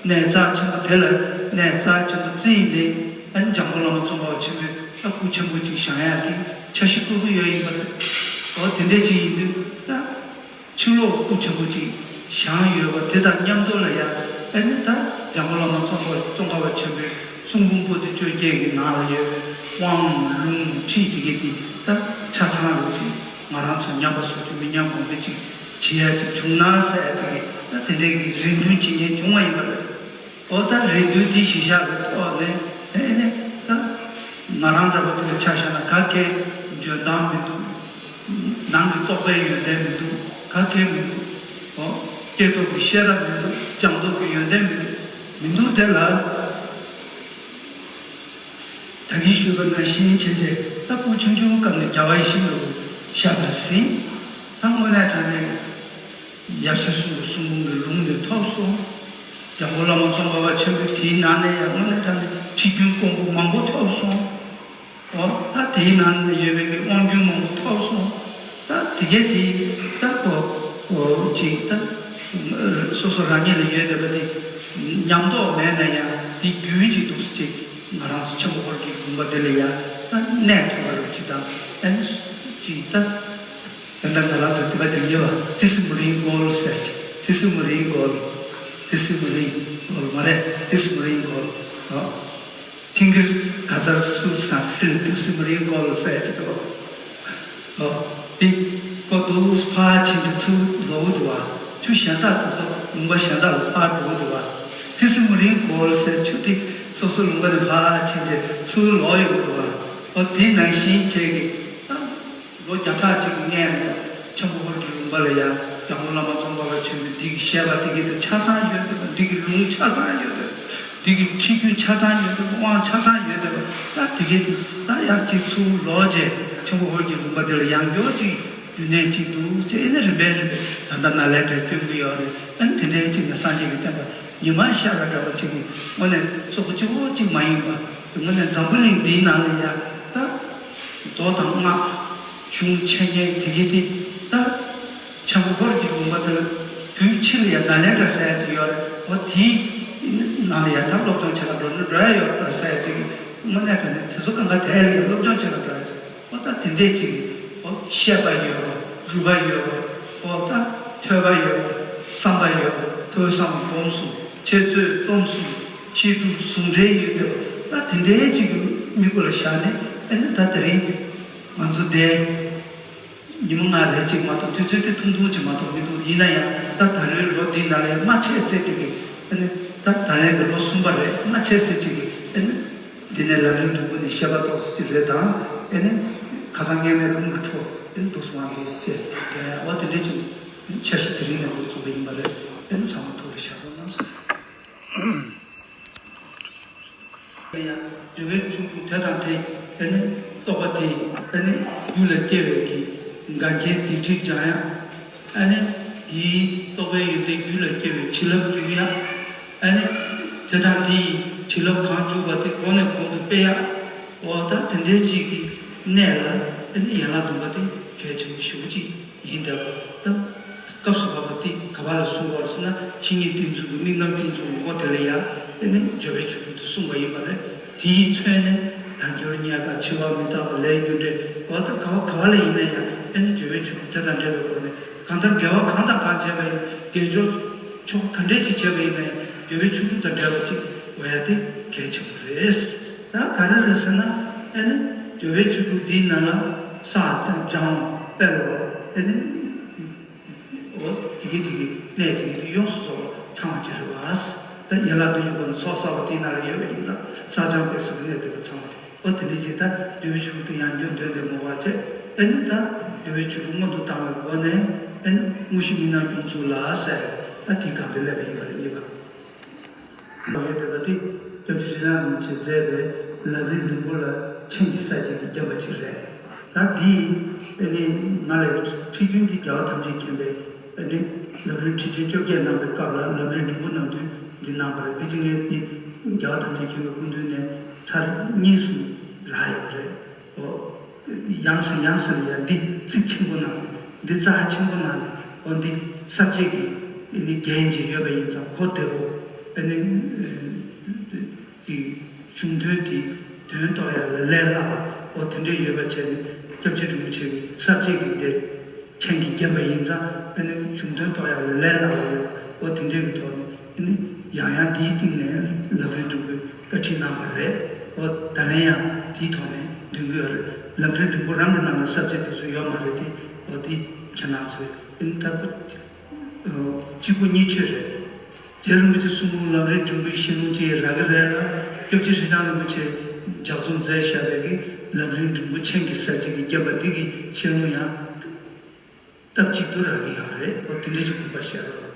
གནས་རྩ་ཆེན་པོ་དེ་ལ་གནས་རྩ་ཆེན་པོ་བརྩིས་ནས། ཨ་ནི་འཇམ་མགོན་བླ་མ་ཙོང་ཁ་པ་ཆེན་པོས་ད་སྐུ་ཆེན་པོ་ཅིག་བཞེངས་ཡག་གི་འཆར་གཞི་བཀོད་ཀྱི་ཡོད་ཡིན་པ་རེད། འོ་དེ་འདྲ་ཅིག་ཡིན་དུས་ད། ཕྱི་ལོགས་སྐུ་ཆེན་པོ་ཅིག་བཞེངས་ཡོད་པ་དེ་དང་མཉམ་དུ་ལ་ཡ། ཨ་ནི་ད་འཇམ་མགོན་བླ་མ་ཙོང་ཁ་ཙོང་ཁ་པ་ཆེན་པོའི་གསུང་འབུམ་པོ་ཏི་བཅོ་བརྒྱད་ཀྱི་ནང་ལ་ཡོད་པའི་དབང་ལུང་ཁྲིད་དེ་གི་དེ་ད་ཆ་ཚང་རུ་ཅིག་ང་རང་ཚོ་ཉམས་པ་བཟོ་རྒྱུ་མི་ཉམས་གོང་འཕེལ་ཅིག་བྱེད་ཡ་ཅིག་བྱུང་ན་ཟེར་ཡ་ཅིག་གི་ད་དེ་འདྲའི་གི་རེ་འདུན་བྱེད་མཁན་བྱུང་བ་ཡིན་པ་རེད། འོ་ད་རེ་འདུན་འདི་གཞི་བཞག་གི་ཐོག་ནས། ཨེ་ནས་ད་ང་རང་འདྲ་པོ་དེ་ལ་ཆ་བཞག་ན་ག་གེ་འཇོན་ཐང་མི་འདུག། ནང་གི་རྟོགས་པའི་ཡོན་ཏན་མི་འདུག། ག་གེ་མི་འདུག། འོ་སྐྱེས་སྟོབས་ཀྱི་ཤེས་རབ་མི་འདུག། སྦྱངས་སྟོབས་ཀྱི་ཡོན་ཏན་མི་འདུག། མི་འདུག་དེ་ལ། ད་གིན་ཞུས་པ་ནང་བཞིན་བྱས་རྗེས་ད་སྐུ་ཆུང་ཆུང་སྐབས་ནས་རྒྱལ་བ་ཡིད་བཞིན་ནོར་བུ་ཞབས་ལ་གཟིགས། ད་དངོས་གནས་དྲང་གནས་ཡབ་སྲས་གསུམ་གྱི་གསུང་འབུམ་གྱི་ལུང་དེ་ཐོབ་སོང་། འཇམ་མགོན་བླ་མ་ཙོང་ཁ་པ་ཆེན་པོས་དེའི་ནང་ནས་ཡང་དངོས་གནས་དྲང་གནས་ཁྲིད་རྒྱུན་དཀོན་པོ་མང་པོ་ཐོབ་སོང་། འོ་ད་དེའི་ནང་ནས་ཡོད་པའི་གི་དབང་རྒྱུན་མང་པོ་ཐོབ་སོང་། ད་དེ་གའི་དེ་ད་ཁོ་ཁོ་ཅིག་ད་སོ་སོ་རང་ཉིད་ལ་ཡོད་བསྡད་པ་དེ་ཉམས་རྟོགས་མེད་ན་ཡང་། དེ་རྒྱུན་གཅིག་འདུག་སེ་ཅིག་ང་རང་ཚོ་ཆེན་པོ་ཧོར་གྱི་ལུང་པ་དེ་ལ་ཡང་ད་གནས་ཐུབ་པ་རུ་ཅིག་དང་། ཨ་ནི་ཅིག་ད་ད་ལྟ་ང་རང་ཚོ་དེ་པ་ཅིག་ཡོད་པ། ཏི་སེ་མུ་རིང་གོལ་ཟེར་ཅིག། ཏི་སེ་མུ་རིང་གོལ། ཏི་སེ་མུ་རིང་གོལ་མ་རེད། ཏི་སེ་མུ་རིང་གོལ། ཨོ། ཁིང་གིར་ག་ཚར་སུ་སང་སིལ་དུ་སི་མ་རིང་གོལ་ཟེར་གྱི་འདུག། ཨོ། འདི་ཀོ་དུ་ཕར་ཕྱིན་དུ་ཚུར་ལོག་འདུག་བ། ཆུ་གཞན་དག་དུ་སོགས་ལུང་པ་གཞན་དག་ལ་ཕར་འགྲོ་འདུག་བ། ཏི་སི་མ་རིང་གོལ་ཟེར་ཆུ་དེ་སོ་སོ་ལུང་པ་ནས་ཕར་ཕྱིན་ཏེ་ཚུར་ལོག་ཡོང་འདུག་བ། ཨོ་དེ་ནང་བཞིན་བྱས་ཀྱི། ལོ་བརྒྱ་ཕྲག་གཅིག་གི་སྔོན་ལ་ཆེན་པོ་ཧོར་གྱི་ལུང་པ་ལ་ཡང་འཇམ་མགོན་བླ་མ་ཙོང་ཁ་པ་ཆེན་པོས་འདི་གི་བཤད་པ་དེ་གི་དེ་ཆ་ཚང་ཡོད་བསྡད་པ། འདི་གི་ལུང་ཆ་ཚང་ཡོད་བསྡད་པ། འདི་གི་ཁྲིད་རྒྱུན་ཆ་ཚང་ཡོད་བསྡད་པ། དབང་ཆ་ཚང་ཡོད་བསྡད་པ། ད་དེ་གི་དེ་ད་ཡང་གཅིག་ཚུར་ལོག་རྗེས་ཆེན་པོ་ཧོར་གྱི་ལུང་པ་དེ་ལ་ཡང་འགྱོ་གཅིག་རྒྱུན་གནས་གཅིག་འདུག་ཅེས། ཨེ་ནས་རིམ་པས་རིམ་པས་ད་ལྟ་ནཱ་ལེནྡྲར་བསྐྱོད་ཀྱི་ཡོད་རེད། ཨ་ནི་དེ་འདྲའི་གཅིག་ནས་སངས་རྒྱས་ཀྱི་བསྟན་པ་ཉི་མ་ཤར་བ་འདྲ་བ་གཅིག་གི་དངོས་གནས་ཙོག་པོ་གཅིག་པོ་གཅིག་མ་ཡིན་པ། དངོས་གནས་འཛམ་བུ་གླིང་འདིའི་ནང་ལ་ཡང་ད་མདོ་དང་སྔགས་གཞུང་འཆད་ཉན་དེ་གི་དེ་ད་ཆེན་པོ་ཧོར་གྱི་ལུང་པ་དེར་དུས་ཕྱིར་ཡང་ནཱ་ལེནྡྲ་ཟེར་ཡ་ཅིག་ཡོད་རེད། འོ་དེའི་ནང་ལ་ཡང་ད་སློབ་སྦྱོང་བྱེད་ལ་འགྲོ་ནི་འགྲོ་ཡ་ཡོད་རེད་ད་ཟེར་ཡ་ཅིག་གི་དངོས་གནས་དྲང་གནས་དེ་ཚོ་གང་ག་དེ་ལ་ཡང་སློབ་སྦྱོང་བྱེད་ལ་འགྲོ་ཡ་ཅིག། འོ་ད་དེ་འདྲས་ཅིག་འོ་བཤད་པ་ཡོད་རོ། སྒྲུབ་པ་ཡོད་རོ། འོ་ད་ཐོས་པ་ཡོད་རོ། བསམ་པ་ཡོད་རོ། ཐོས་བསམ་སྒོམ་གསུམ། འཆད་རྩོད་རྩོམ་གསུམ། བཤད་སྒྲུབ་ཟུང་འབྲེལ་ཡོད་པའི་ ད་དེ་འདྲའི་ཅིག་གི་དམིགས་ཡུལ་ལ་བཞག་ནས། ཨ་ནི་ད་དེ་རིང་ང་ཚོ་འདི་ཉི་མ་ལྔ་རེ་ཅིག་མ་གཏོགས། དུས་ཚོད་དེ་ཐུང་ཐུང་ཅིག་མ་གཏོགས་མི་འདུག་ཡིན་ན་ཡང་ད་ད་ལོའི་ལོ་འདིའི་ནང་ལ་སྔ་ཆད་ཟེར་ཅིག་གི། ཨ་ནི་ད་ད་ལན་གྱི་ལོ་གསུམ་པ་རེད། སྔ་ཆད་ཟེར་ཅིག་གི། ཨ་ནི་འདི་ནས་ལམ་རིམ་འགྲོ་ཀུན་ནས་བཤད་པ་ཏོག་ཙམ་ཅིག་རེད་དང་། ཨ་ནི་ཁ་སང་སྔས་མའི་རླུང་གི་འཕྲོ། ཨ་ནི་འདུག་སོང་བ་རེད་ཅེས། ཨ་འོ་དེ་འདྲའི་ཅིག་འཆར་གཞི་དེ་རིང་ནས་འགོ་བཙུགས་པ་ཡིན་པ་རེད། ཨ་ནི་ཚང་མ་ཐུགས་རེ་ཞག་ཚོ་གནང་། ཡང་འདོད་པའི་ཆོ་འཕྲུལ་དེ་དང་དེ། ཨ་ནི་རྟོགས་པ་དེ། ཨ་ནི་རྒྱུད་ལ་སྐྱེ་བའི་གི་འགལ་རྐྱེན་སྡིག་སྒྲིབ་སྦྱང་ཡ། ཨ་ནི་དེའི་རྟོགས་པའི་ཡོན་ཏན་རྒྱུད་ལ་སྐྱེ་བའི་བྱིན་རླབས་འཇུག་ཡ། ཨ་ནི་དེ་དང་དེའི་བྱིན་རླབས་གང་འཇུག་པ་དེ་གོང་ནས་གོང་དུ་སྤེལ་ཡ། འོ་ད་དེ་འདྲའི་ཅིག་གི་གནད་ལ། ཨ་ནི་ཡན་ལག་བདུན་པ་དེ་གལ་ཆེན་པོ་ཞེ་པོ་ཅིག་ཡིན་བསྡད་པ་དང་། སྐབས་སུ་བབ་པ་དེ་ག་པ་ལ་གསུངས་པ་རེད་ཟེར་ན། བཤེས་གཉེན་བསྟེན་ཚུལ་གྱི་དམིགས་རྣམ་བསྟན་ཚུལ་ངོ་བོ་དེ་ལ་ཡང་། ཨ་ནི་འདོད་པའི་ཆོ་འཕྲུལ་དུ་གསུངས་པ་ཡིན་པ་རེད། དེས་མཚོན་ནས་དལ་འབྱོར་རྙེད་དཀའ། འཆི་བ་མི་རྟག་པ། ལས་རྒྱུ་འབྲས། འོ་ད་ག་པ་ག་པ་ལ་ཡིན་ན་ཡང་། ཨ་ནི་འདོད་པའི་ཆོ་འཕྲུལ་དེ་དང་འབྲེལ་བའི་སྒོ་ནས། གང་ལྟར་དགེ་བ་གང་དང་གང་བྱས་པ་ཡིན། དགེ་སྦྱོར་ཕྱོགས་ག་འདྲས་ཅིག་བྱས་པ་ཡིན་ན་ཡང་། འདོད་པའི་ཆོ་འཕྲུལ་དང་འབྲེལ་བ་ཅིག་འོ་ཡ་དེ་གལ་ཆེན་པོ་རེད། ད་ག་རེ་རེད་ཟེར་ན། ཨ་ནི་འདོད་པའི་ཆོ་འཕྲུལ་འདིའི་ནང་ལ་བསགས་སྦྱང་སྤེལ་བ། ཨ་ནི་འོ་དེ་གི་དེ་གི་གནད་དེ་གི་དེ་ཡོངས་སུ་རྫོགས་པ་ཚང་བ་ཅིག་རེད་པ། ད་ཡན་ལག་བདུན་གྱི་སྒོ་ནས་ཚོགས་བསགས་པ་དེའི་ནང་ལ་ཡོད་པ་ཡིན་ཙང་། བསགས་སྦྱང་སྤེལ་ཟེར་བའི་གནད་དེ་ལ་ཚང་བ་དེ། འོ་དེ་འདྲ་ཅིག་ད་འདོད་པའི་ཆོ་འཕྲུལ་དེ་ཡང་རྒྱུན་འདོན་ཏེ་མོ་བ་བྱས། ཨ་ནི་ད་འདོད་པའི་ཆོ་འཕྲུལ་སྔོན་དུ་བཏང་བའི་སྒོ་ནས། ཨ་ནི་དངོས་གཞི་དམིགས་རྣམ་སྐྱོང་ཚུལ་ལ་ཟེར། ད་དེའི་སྒང་དེ་སླེབས་པ་ཡིན་པ་རེད། གཉིས་པ། ཡོད་བསྡད་པ་དེ་སྐྱབས་རྗེ་ཁྲི་བྱང་རིན་པོ་ཆེས་མཛད་པའི་ལམ་རིམ་རིམ་པ་ལ་མཆན་གྱི་གསལ་བྱེད་ཀྱིས་བརྒྱན་པ་ཅིག་རེད། ད་འདི་ཨ་ནི་ང་ལ་ཁྲིད་རྒྱུན་འདི་རྒྱལ་བ་ཐམས་ཅད་མཁྱེན་པའི། ཨ་ནི་ལམ་རིམ་ཁྲིད་ཆེན་བཅོ་བརྒྱད་གནང་བའི་སྐབས་ལ་ལམ་རིམ་འབྲིང་པོ་ནང་དོན་འདི་གནང་བ་རེད། ཕལ་ཆེར་ངས་འདི་རྒྱལ་བ་ཐམས་ཅད་མཁྱེན་པའི་སྐུ་མདུན་ནས་ཚར་གཉིས་གསུམ་རག་ཡོད་རེད། འོ། ཡང་སེ་ཡང་སེ་ལ་ཡང་འདི་གཙིགས་ཆེན་པོ་གནང་། འདི་རྩ་ཆེན་པོ་གནང་། འོ་འདི་ས་བཅད་ཀྱི་ཨ་ནི་རྒྱན་ཅིག་ཡོད་པ་ཡིན་ཙང་གོ་བདེ་པོ། ཨ་ནི་གི་གཞུང་དོན་དེ་དོན་རྟོགས་ཡག་ལ་ལས་སླ་བ། འོ་དེ་འདྲ་ཡོད་པ་བྱས་ནས། སྐྱབས་རྗེ་རིན་པོ་ཆེ་གི་ས་བཅད་ཀྱི་དེ་མཆན་གྱིས་བརྒྱན་པ་ཡིན་ཙང་། ཨ་ནི་གཞུང་དོན་རྟོགས་ཡག་ལ་ལས་སླ་བ་ཡོད། འོ་དེ་འདྲའི་གི་ཐོག་ནས། ཨ་ནི་ཡང་ཡང་འདིའི་སྟེང་ནས་ལམ་རིམ་འབྲིང་པོའི་བཀའ་ཁྲིད་གནང་བ་རེད། འོ་ད་ལན་ཡང་དེའི་ཐོག་ནས་འདོན་གྱི་ཡོད་རེད། ལམ་རིམ་འབྲིང་པོ་རང་གི་ནང་ལ་ས་བཅད་དེ་ཚོ་ཡོད་མ་རེད་དེ། འོ་དེ་ཁྱེད་རང་ཚོས། ཨ་ནི་ད་གཅིག་པོ་གཉིས་ཆོད་རེད། རྗེ་རིན་པོ་ཆེ་གསུང་འབུམ་ལམ་རིམ་འབྲིང་པོའི་བཤད་ལུང་ཅིག་རག་གི་རེད་ལ། སྐྱབས་རྗེ་ཁྲི་བྱང་རིན་པོ་ཆེས་ལྗགས་རྩོམ་མཛད་བཞག་པའི་གི་ལམ་རིམ་འབྲིང་པོ་མཆན་གྱི་གསལ་བྱེད་ཀྱིས་བརྒྱན་པ་འདི་གི་བཤད་ལུང་ཡང་སྟབས་གཅིག་ཏུ་རག་གི་ཡོད་རེད། འོ་དེ་འདྲ་ཞིག་དགོངས་པ་བཞེས་རོགས།